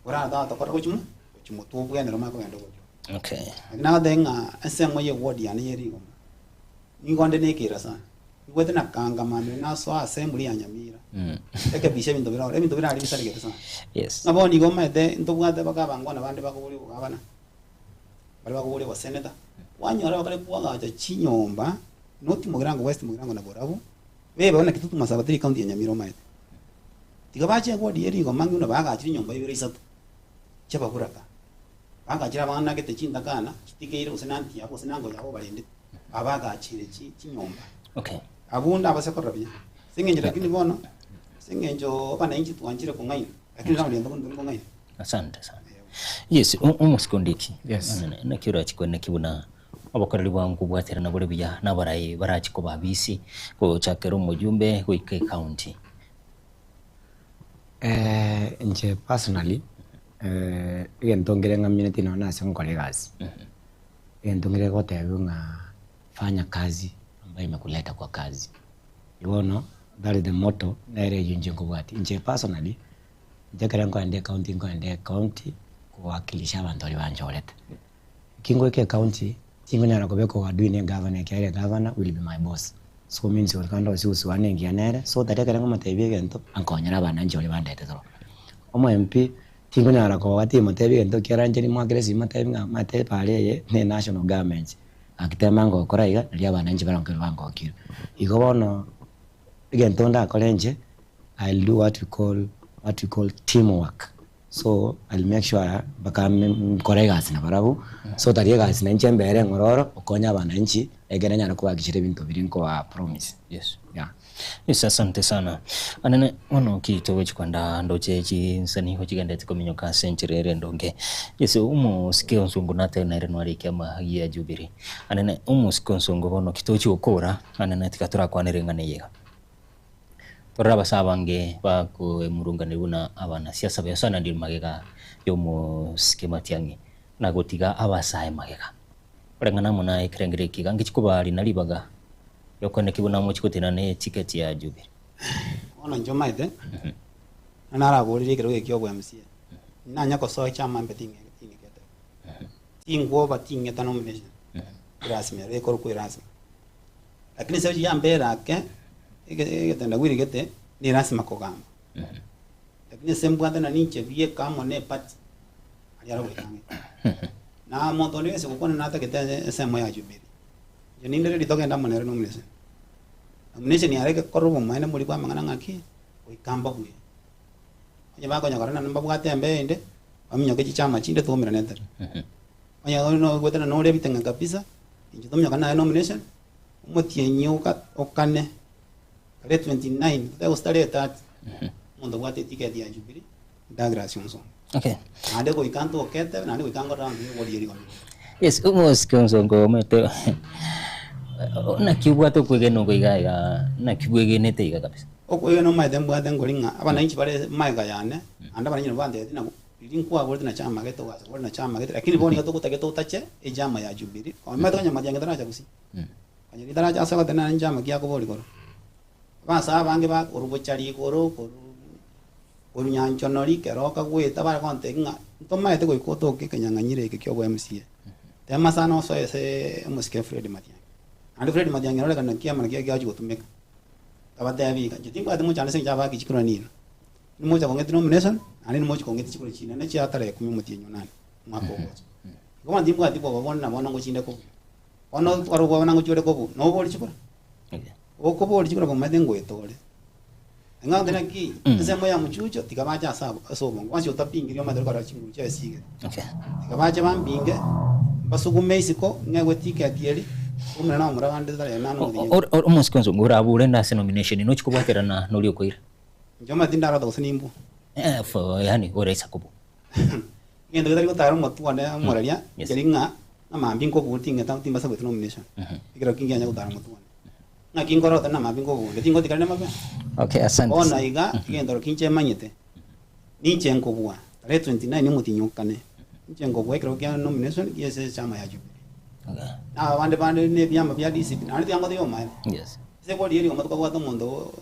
orara togotokora gochia mo, gochia motwe obwenere omanye kogenda obochumbe. Okay. Lakini nagotebia ng'a ensemo ya eward yane ya rigoma, nigo nde na ekeira sana, nigwete na kangamano nasoa assembly ya Nyamira, ekebisha ebinto bire ororo, ebinto bire aria bisaregete sana. Yes. Ng'a bono igo omanyete ntobwate mpaka abangwana bande bakoboria obogabana, baria bakoboria oboseneta, kwanyora bakare koagacha chinyomba. Not Mugirango West, Mugirango na Borabu, bebe buna Kitutu Masaba teri county ya Nyamira omaete. Tiga bache eward ye rigoma ng'ina bagachire nyomba ibere isato chiababuraka. Bagachire abana gete chintakana chitigeire gose na aunty yabo gose na uncle yabo obarendete. Abagachire chi chinyomba. Okay. Abwo ndabase korora buya. Ase eng'encho lakini bono, ase eng'encho abananchi twanchire kong'aina, lakini round eye ntori kong'aina. Asante sana. Yes, omosike ondiki. Yes. Naki orachi kweneki buna Obokoreri bwao nkobwaterana bore buya nabarai barache koba abisi, gochakera omojumbe goika ecounty. Inche personally, egento nkere ng'amineti nonya nase ngokora egasi, egento nkere gotebiwa ng'a fanya kazi ambayo imekuleta kwa kazi. Bono, that is the motto nere eywo inche nkobwatia. Inche personally, inche ekero nkoenda ecounty nkoenda ecounty kowakilisha abanto baria banchorete. Eki ngoika ecounty, tingonyara kobeka oadui ne egavana ekiagera egavana will be my boss. So means goika ndosie uhusiano engiya nere, so that ekero ngomotebia egento, ankonyere abananchi baria bandete toro. Omo MP, tingonyara koba timotebia egento ekiagera inche nimwakere esimi motebi ng'a omanyete epara eye ne national government, gaki tema ngokora iga, nario abananchi barankorere bangokire. Igo bono, egento ndakore inche, I'll do what we call, what we call team work. So I'll make sure mpaka nkore egasi nabarabwo, so tari egasi nainche mbere eng'ororo, okonye abananchi, ekere nyare kobahakikishera ebinto biria nkoba promise. Yes. Yeah. Yes, asante sana. Anene bono ki togochi kwenda ndoche chinsani gochigendete kominyoka ase enchera ere endonge. Yes, omosike onsongo natebe nere nware ekiama gia Jubilee. Anene omosike onsongo bono ki tochi gokora, anene tiga torakwanere eng'ana eye iga. Torore abase abange bakoemurunganeri buna abanasiasa besoananire magega y'omosike Matiang'i na gotiga abasae magega. Koreng'ana amo na ekerengero eke iga ngechi kobaa rina ribaga riokoeneki buna mochie gotenena ne ticket ya Jubilee. Bono inche omanyete, buna naraborerie ekerogo eke ki'obwa MCA, nanya kosoa echiama mbe ting'egete, tingwoba ting'eta nomination, erasima ero ekorokwa erasima. Lakini ase yambera ake, egetendawili gete, nerasima kogamba. Lakini ase mbwate na ninche bieka amo ne eparty, aria arogoika ang'e. Na omonto onde bwensi gokwana natagete ensemo ya Jubilee, inche ninde ready togende amo nere nomination. Nomination yare egekora obomaene mori bwa amang'ana ng'aki, goika mbabue. Onye bakonyakora naende mbabwate embe ende, baminyoke chichama chinde twaumerane tere. Onye noigwete na nore ebiteng'e kabisa, Inche tominyoka naye nomination, omotienyi oka okane, tarehe 29, totebe gose tarehe 30, omonto obwate eticket ya Jubilee, Douglas Onsongo. Okay. Naende goika ntokete, naende goika nkore round ya oboria rigombe. Yes, omosike Onsongo omanyete naki obwate okwegena oko iga iga, naki bwegenete iga kabisa? Okwegena omanyete mbwate nkori ng'a abananchi bare magega yane, naende abananchi nabo bantebeti ng'a Riria nkwaborete na chama gete ogacha kobora na chama gete, lakini bono iga togotagete otache echama ya Jubilee. Omanyete onye matiang'i taracha gusii. Onye ritaracha ase ogoteba nare nchama ki akobori igoro. Abasae abange ba korwa bochari igoro, korwa korwa nyanchonori, keroka goeta bare gontebia ng'a ntomaete goika otoke ekenyang'anyiro eke kia obo MCA. Tema sana osoe ase omosike Fred Matiang'i. Naende Fred Matiang'i ororekana kiama nakio giachia gotumeka. Nkabatebia iga, inche timbwati mochando ase eng'encho abaki chikura nino. Nimocha kong'etia nomination, naende nimochi kong'etia chikura chinene chia tarehe ikomi omotienyi onane, omwaka ogocha. Igo bono timbwati bwoba bonde na bono ngochinde kobua. Bono ore obwoba na ngochi ore kobua, nobori chikura? Okobori chikura bomaete ngoeta ore. Ng'a onde naki, ensemo ya mochucho tiga bache ase abo ase obongo, bonsi otapingiri omanyete ore korora chinguru chiaye chigete. Tiga bache bambinge, mbasugume isiko, ng'egwe ticket eria, oumere na abamura bande tarehe nane omotienyi ogocha. Omosike onsi orabure ase nomination, nochi kobwaterana noria okoira? Inche omanyete tindarota gose nimbwe. Eh, fo, yaani ore kobu. Egento getari gotara omotwe one omoraria, Yes. nkeri ng'a namambia nkobua ting'eta timbasa goeta nomination. Ekero ki nkianya gotara omotwe one. Ng'aki nkorota namambia nkobua onde tingotigara namabe. Okay, asante. Bono iga egento oro ki inche manyete, ninche nkobua tarehe 29 omotienyi okane, ninche nkobua ekero kia nomination gia ase echama ya Jubilee. Okay. Na abande bande na ebiama bia DCP, naende tiga ngotebie omaene. Yes. Ase korigereria omotwe kwabwate omonto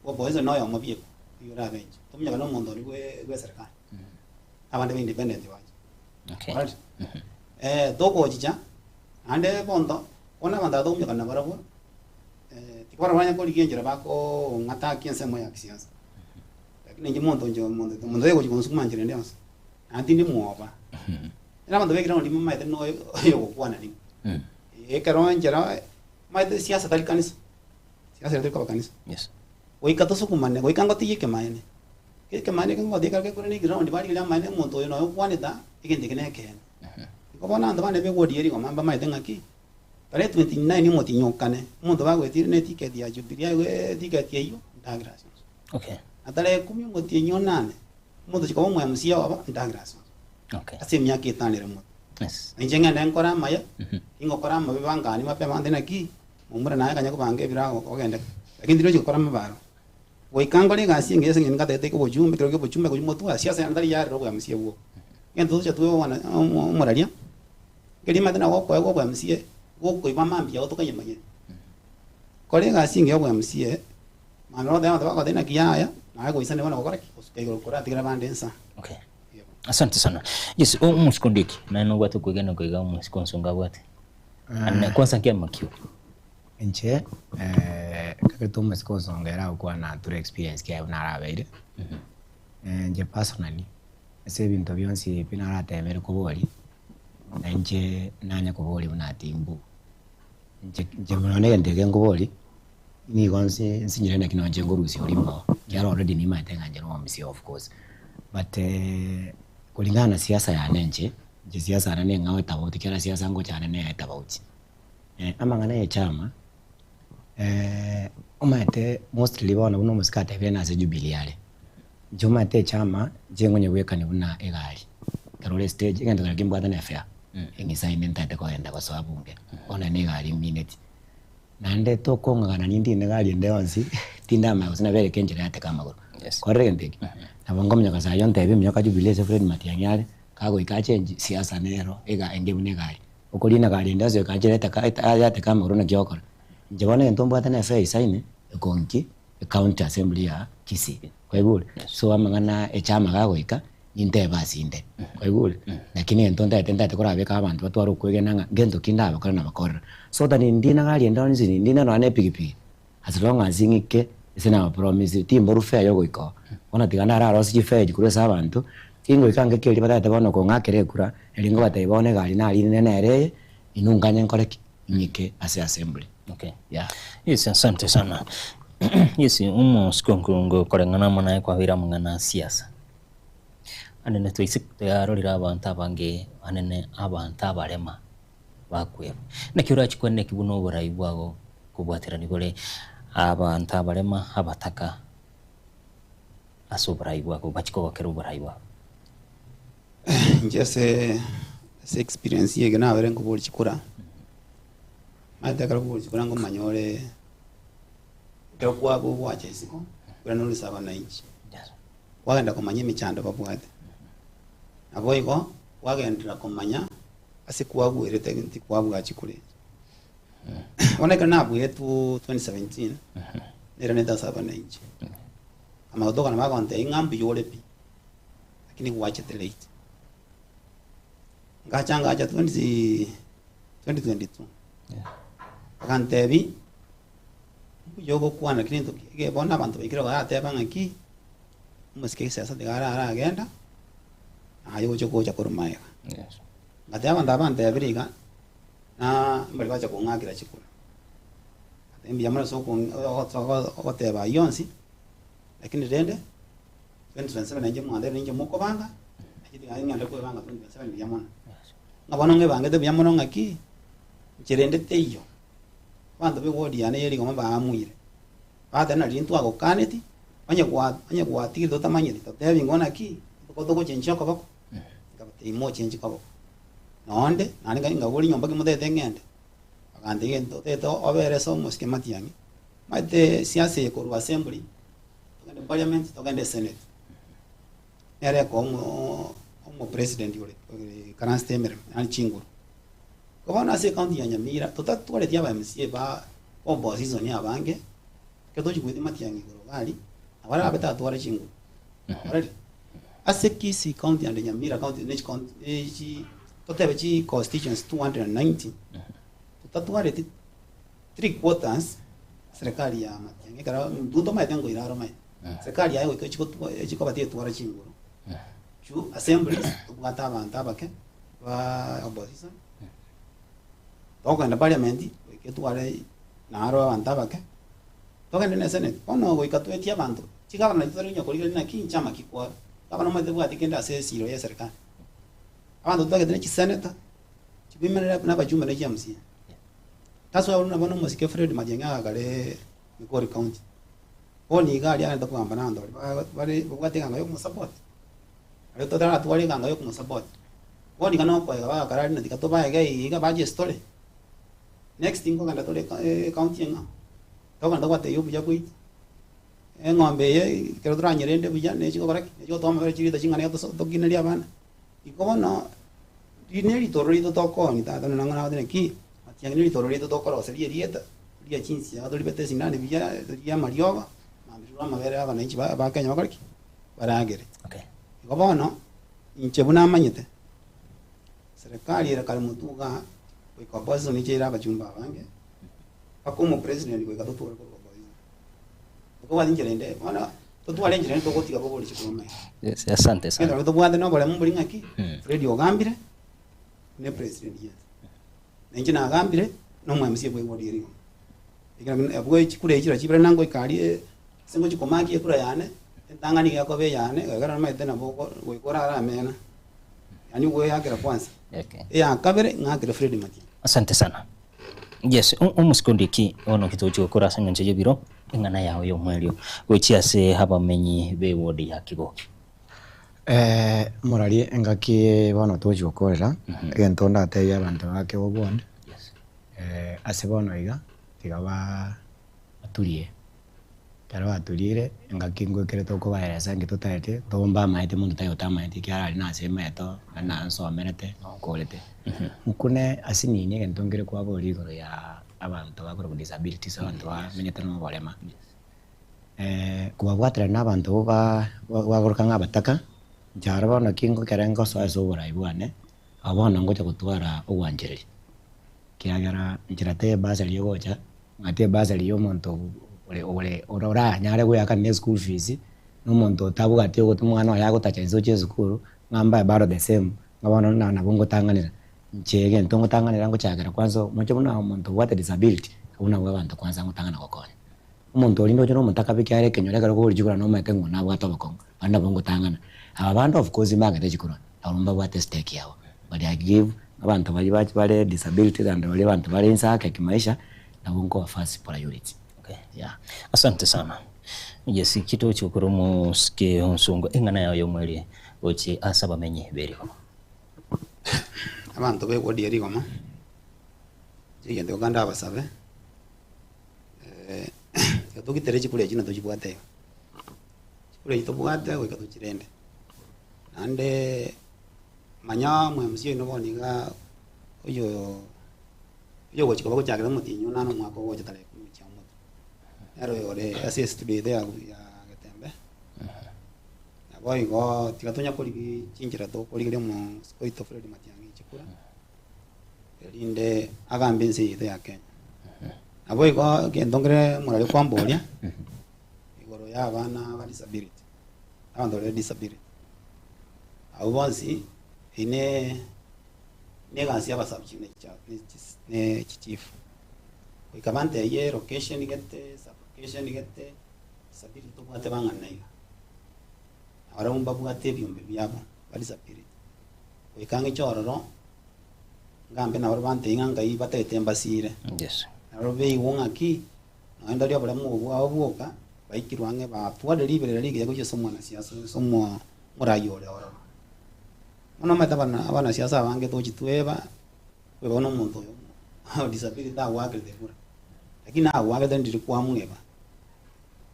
Oboiso noyomo bieka oyio orabe inche, tominyoka nomonto oria bwe bw'eserekari, abande ba independent bache. Okay. Alright? Eh, togochicha, naende bonto, bono abanto aba tokominyoka nabarabwo, tikobara banya korigia enchera bakong'atakia ensemo ya kisiasa. Lakini inche monto inche omonto omonto tari gochia gonsukuma nchera ende yonsi, naende tindi mwoba. Ekero abanto bekire raundi bamaete noyo oyogokwana nigo. Ekero enchera, omanyete siasa tari kanisa. Siasa ere koba kanisa. Yes. Goika tosukumane, goika ngotigie ekemaene. Ekemaene eke ngotiga ekero gekure ne eground barigereria amaene omonto oyo noyo okwanete aa, egento eke nekeene. Igo bono abanto bande begworigia rigoma mbamaete ng'aki, tarehe 29 omotienyi okane, omonto bagoetire ne eticket ya Jubilee aigwe eticket eyio, Douglas Onso. Okay. Na tarehe ikomi omotienyi onane, omonto ochia koba omo MCA obo, Douglas Onso. Okay. Ase emiaka etano ere moto. Yes. Na inche ng'ende nkore amaya, ningokora amabe banganie babe abande naki, Momura naye akanya kobanga ebiro ogende, lakini tindi gochia gokora amabaro. Goika nkore egasi engiya ase eng'encho ngatete obochumbe, ekero kia obochumbe gochia motwe ase ase tari yarero obwemusia bwoka. Egento togocha twewana omoraria, ekeri omanyete nabo okoegwa obwemusia, gokoigwa mambia oo tokanyemanyeti. Kora egasi engiya obwemusia, mambia ogoteba abanto bagoteba naki yaya, naye goisane bono gokora ki? Gosuka igoro koratigere abande insa. Okay. Asante sana. Yes, omosiko ndiki. Naye nobwate okwegena koiga omosiko onsonga abwate. Ane kwanza nki amakio. Inche ekero omosike osonga ere agokwana through experience kiaye buna arabeire, inche personally ase ebinto bionsi pi naratemire koboria, na inche nanye koboria buna timbu. Inche inche mono na egento eke nkoboria, nigo nsi nsinyire naki nonye inche nkorusia orimo oo, ekiagera already nimanyete ng'a inche no omosie of course. But kulingana na siasa yane inche, inche siasa yane neng'ao etofauti ekiagera siasa ngocha yane neye etofauti. Amang'ana ya echama, omanyete mostly bono buna omosike atebire nase Jubilee are, inche omanyete echama, inche nkonyebwekania buna egari, ekero ore estage egento keria kimbwate ne fare, eng'isaine ntaete kogenda gosoa bunge, bono eye na egari emineti. Naende tokong'agana nindine egari ende yonsi, tindamanya gose nabereke enchera yateka amagoro. Yes. Korora egento eke, nabo nkominyoka saa eyio ntebie minyoka Jubilee ase Fred Matiang'i are, kagoika achengi siasa nero ega enge buna egari. Okorina gari ende yonsi goika enchera etaka eta yateka amagoro naki ogokora. Inche bono egento mbwate ne fare eisaine, ekonki ecounty assembly ya Kisii, kwaigure? So amang'ana echama gagoika, nintebe ase inde, kwaigure? Lakini egento ntaete ntaete korabeka abanto batware okwegena ng'a ngento ki ndabakore nabakorera. So tari ndina gari ende onsi ndina nonya na epikipiki, as long as ng'ike ase nabapromisire, timborwa fare ya ogoika oo. Bono tiga ndararosie chifare echi korwa ase abanto, tingoika ngaki eria batagete bono kong'akera ekura, erio nkobatebia bono egari narinire nere eye, inwe nkanye nkore ki? Ng'ike ase assembly. Okay. Yeah. Yes, asante sana. Yes, omosike nkungu koreng'ana amo naye kwabeire amang'ana a siasa. Anene twaise twarorire abanto abange anene abanto abarema bakweba. Naki orachi kweneki buna oborai bwago kobwaterani bore abanto abarema abataka ase oborai bwago bachi kogokera oborai bwabo. Inche ase ase experience eye nabere nkoboria chikura, omanyete ekero okoboria chikura ngomanya ore ekero kwaba ogwacha isiko, ekero nore ase abananchi, kwagenda komanya emechando babwate. Naboigo, kwagenderera komanya ase kwagwerete egento kwabua chikura echi. Bono ekero nabuetwe 2017, nairanete ase abananchi, amagotoka nabo agontebia ng'a mbuya ore pi. Lakini gwachete late. Ngacha ngacha 20 2022. Bagantebi, mbuya ogokwana lakini ntoki ege bono abanto baikire barateba ng'aki, omosike gesiasa tiga ara aragenda, naye ogocha gocha korwa magega. Yes. Ngateba abanto aba bantebire iga, na mbari bacha kong'akera chikura. Ngateba mbuya mono ase okong ogoteba ayio onsi, lakini rende. 2027 nainche mwandere ninche mokobanga, nainche tiga ng'ende kwebanga 2027 buya mono. Ng'a bono ng'ebangete buya mono ng'aki, nchera ende teiyo, abanto ba eward yane ya erigoma baamuire, bateba nari ntwagokaneti, onye gwa onye gwatigire totamanyeti totebi ng'o naki, nigo togochenchia okoboko, nkabatebia mochenchi koboko. Nonde, naende nka nkaboria nyomba ki motagete ng'ende, bagantebia egento totagete obere ase omosike matiang'i, omanyete siasa eye korwa assembly. Togende parliament, togende senate. Nere ekoa omo omopresident ore oikaransete emeremo yaani chinguru. Igo bono ase ecounty ya Nyamira totatwareti aba MCA ba opposition abange, ekero tochi goetia matiang'i igoro iga aria, nabo arabe tatwara chinguru. Ororire? Ase Kisii county and Nyamira county ne chicounty ne chi totebe chi constituency 290, totatwareti 3/4 serikali ya matiang'i ekero intwe ntomaete nkoira aro omanyete. Serikali yaye goika echigotwa echikoba tigetwara chinguru. Chu assemblies tobwate abanto abake ba opposition, tokogenda parliament goika etware naro abanto abake, togende na esenate. Bono goika twetie abanto, chigavana nachi totari konya korigereria naki nchama ki kwaro. Gavana omanyete tabwati kende ase esiro ya eserikali. Abanto totagete ne chisenator, chiwomen rep na abajumbe na chi MCA. That's why buna bono omosike Fred Matiang'i agakare Migori County. Bono iga aria arente kogamba na abanto baria bare babwate eganga ya okomosupport. Aria totaratware eganga ya okomosupport. Bono iga nokoega bagakara aria na tiga tobaege iga bache estori. Next nkogenda tore ecounty eng'ao, tokogenda togobatebia obuya bwaito, eng'ombe eye ekero toranyerende buya nechi gokora ki, nechi gotoa amabere chirita ching'ana iga tokinerie abana. Igo bono, riria neritoro riaito tokoonia, tata nang'o nagotebi naki, matiang'i neritoro riaito tokoroseria erieta, ria chinsiaga toribete esindani buya, ria amariogo, mambia rirwe amabere abananchi ba ba Kenya bakore ki? Baragere. Okay. Igo bono, inche buna amanyete, serikali ere kare motwe igaa, goika opposition eche ere abachumba abange, mpaka omopresident goika totware korwa opposition. Tokobwati enchera ende, bono totware enchera ende togotiga bobori chikorwa amaiga. Yes, asante sana. Ekero tobwate na oboremu mbori ng'aki, Mm. Fred ogambire, ne president yes. Na inche nagambire, na omo MCA bwa eward ya Rigoma. Ekero abwo chikura echi chira chibere nangoika aria ase ngochi komakia ekura yane. Entang'ani iga ekoba eyane, ekero nomanyete nabo oko goika orare amena, yaani ogoeakera kwanza. Okay. Eya kabere, ng'akere Fred Matiang'i. Asante sana. Yes, omosike onde ki bono ki togochia gokora ase eng'encho y'ebiro, eng'ana yao y'omwerio gochia ase abamenyi b'eward ya Kigoki. Morari engaki bono togochia gokorera, egento ndatebie abanto ba Kigo ward, ase bono iga, tiga baturie, ekero baturire, engaki ngoikere tokobaeresa inki totaete, tombamaete monto taiyo otamaeti ekiagera aria nase emeeto, naende naye nsomerete, nonkorete. Nkune ase nini egento nkere kwaboria igoro ya abanto bakorokwa disabilities, abanto bamenyete na oborema. Kobabwaterana na abanto abwo bagoroka ng'a abataka, inche aro bono ki ngokera ngosoa ase oborai bwane, abo bono ngocha gotwara ogwanchereria, ekiagera nchera tee ebasari egocha, ng'ati ebasari ya omonto ore ore oranyare goeakana eschool fees, na omonto otabwati ogote omwana oye agotacha inse gochia esukuru, ng'a mbae bado the same, ng'a bono nabo ngotang'anera. Inche egento ngotang'anera ngochakera kwanza omoche buna omonto obwate disability, abwo nabwo abanto kwanza ngotang'ana gokonya. Omonto oria ndoche nomotaka pi ekiagera ekenyoro ekero kobori chikura nomanyete ng'a nabwate obokong'u, naende nabo ngotang'ana. Aba bande of course mbang'ete chikura, nabo mbabwate estake yabo, but I give abanto baria bache bare disabilities and baria abanto bare inse ake kimaisha, nabo nkoba first priority, Okay. yeah. Asante sana. Yes, kitochi okore omosike onsongo eng'ana yao y'omwerie gochia ase abamenyi b'erigoma. Abanto ba eward ya rigoma, inche egento gokanda abasabe. Tiga togitere chikura echi natochibwate iga, chikura echi tobwate goika tochirende, naende manya omo-M_C oino bono iga oyo oyogochi koba gochakera omotienyi onane omwaka ogocha tarehe ikomi gochia omotwe, nere oyore ase estudio yaito ya ya Getembe, nabo igo tiga tonya korigia chinchera tokorigeria omosike oito Fred Matiang'i chikura. Erinde agambe ense yaito ya Kenya. Naboigo egento nkere omorwari kwamboria, igoro ya abana ba disability, abanto bare disability, abwo bonsi eyio ne ne egasi ya abasubchief ne chicha ne chis ne chichief. Goika bantebie location gete, sublocation gete, disability tobwate bang'ana iga. Nabarabwo mbabwate ebiombe biabo ba disability. Goika ng'iche ororo, ngambe nabarabwo bantebie ng'a ngai batagete mbasire. Yes. Nabarabwo beigwe ng'aki, nonya ndari oboremu obo bwabo bwoka, baikirwe ang'e batware riberera rigiya gochia ase omwanasiasa ase omo omorai ore ororo. Bono omanyete abana abanasiasa abange tochi tweba, kweba buna omonto oyo o disability tagoakerete ekura, lakini nagoakerete ndiri kwamweba.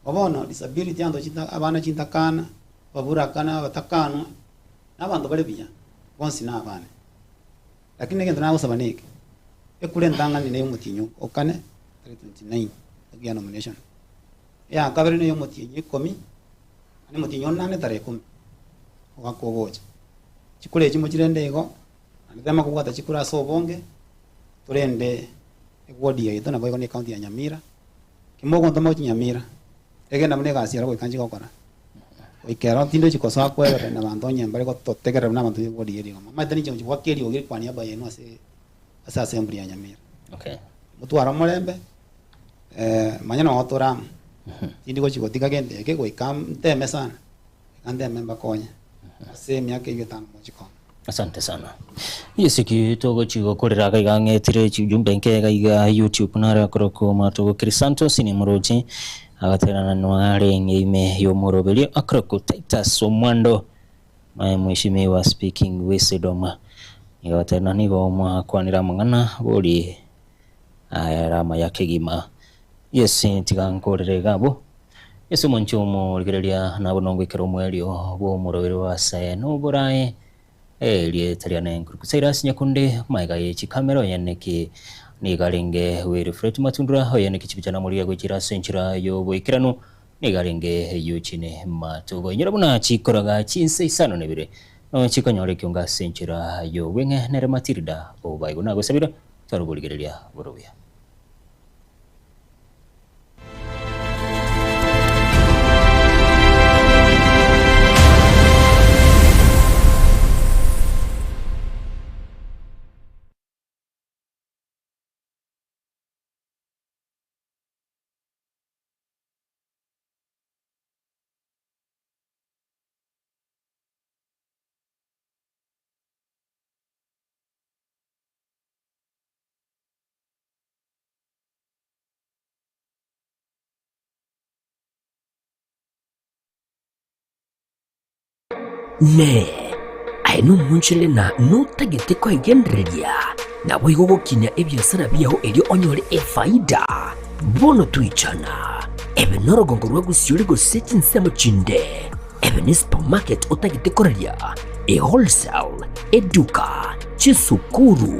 Igo bono disability abanto chinta abana chintakana, ababuraka na abatakanwa, na abanto bare buya, bonsi nabane. Lakini egento nagosaba neke, ekura entang'ani na omotienyi o kane tarehe 29 ya nomination, eya kabere na omotienyi ikomi, naende omotienyi o nane tarehe ikomi, omwaka ogocha. Chikura echi mochirende igo, naende tema kobwata chikura ase obonge, torende eward yaito naboigo na ecounty ya Nyamira, ki mogontoma gochia Nyamira, egenda buna egasi ero goika nchie gokora. Goika ero tindochi kosoa kweberera na abanto onye mbare gototegerera buna abanto b'ewodi ye rigoma. Omanyete ninche ngochia goaka eriogi kwa niaba yaino ase ase assembly ya Nyamira. Okay. Motware omorembe, manya noo tore amo. Tindi gochi gotiga gento eke goika nteme sana, goika nteme mbakonye ase emiaka eywo etano mochi kong'a. Asante sana. Yes ki togochi gokorera iga iga ng'etire chijumbe nke iga iga YouTube nare akorokwa Omwatogo Crisantos nimoroche agaterananwa arenge ime y'omoroberio akorokwa Titus Omwando my mheshimiwa speaking wisdom nigo agoterana nigo mwakwanire amang'ana bori ayare amaya kegima. Yes tiga nkorere iga abwo. Ase omonche omorigereria nabo nongoikera omoerio bw'omoroberio ase noborae erieta riane nkoruku Cyrus Nyakunde maega ye chikamera oye neki nigo arenge Wilfred Matundura oye neki chibicha namorigia gochira ase enchera y'oboikeranu nigo arenge Eugene Matugo inyora buna chikoraga chinsa isano na ibere no chikonyora ekiongo ase enchera y'obweng'e nere Matilda Obaigo nagosabire tware oborigereria bore obuya. Ne, aye nomonchorere na notagete koegendereria, naboigo gokinia ebiasara biao erio onyore efaida. Bono toichana, ebe norogongo rwa gosiori gose chinsemo chinde, ebe ne supermarket otagete koraria, e wholesale, eduka, chisukuru.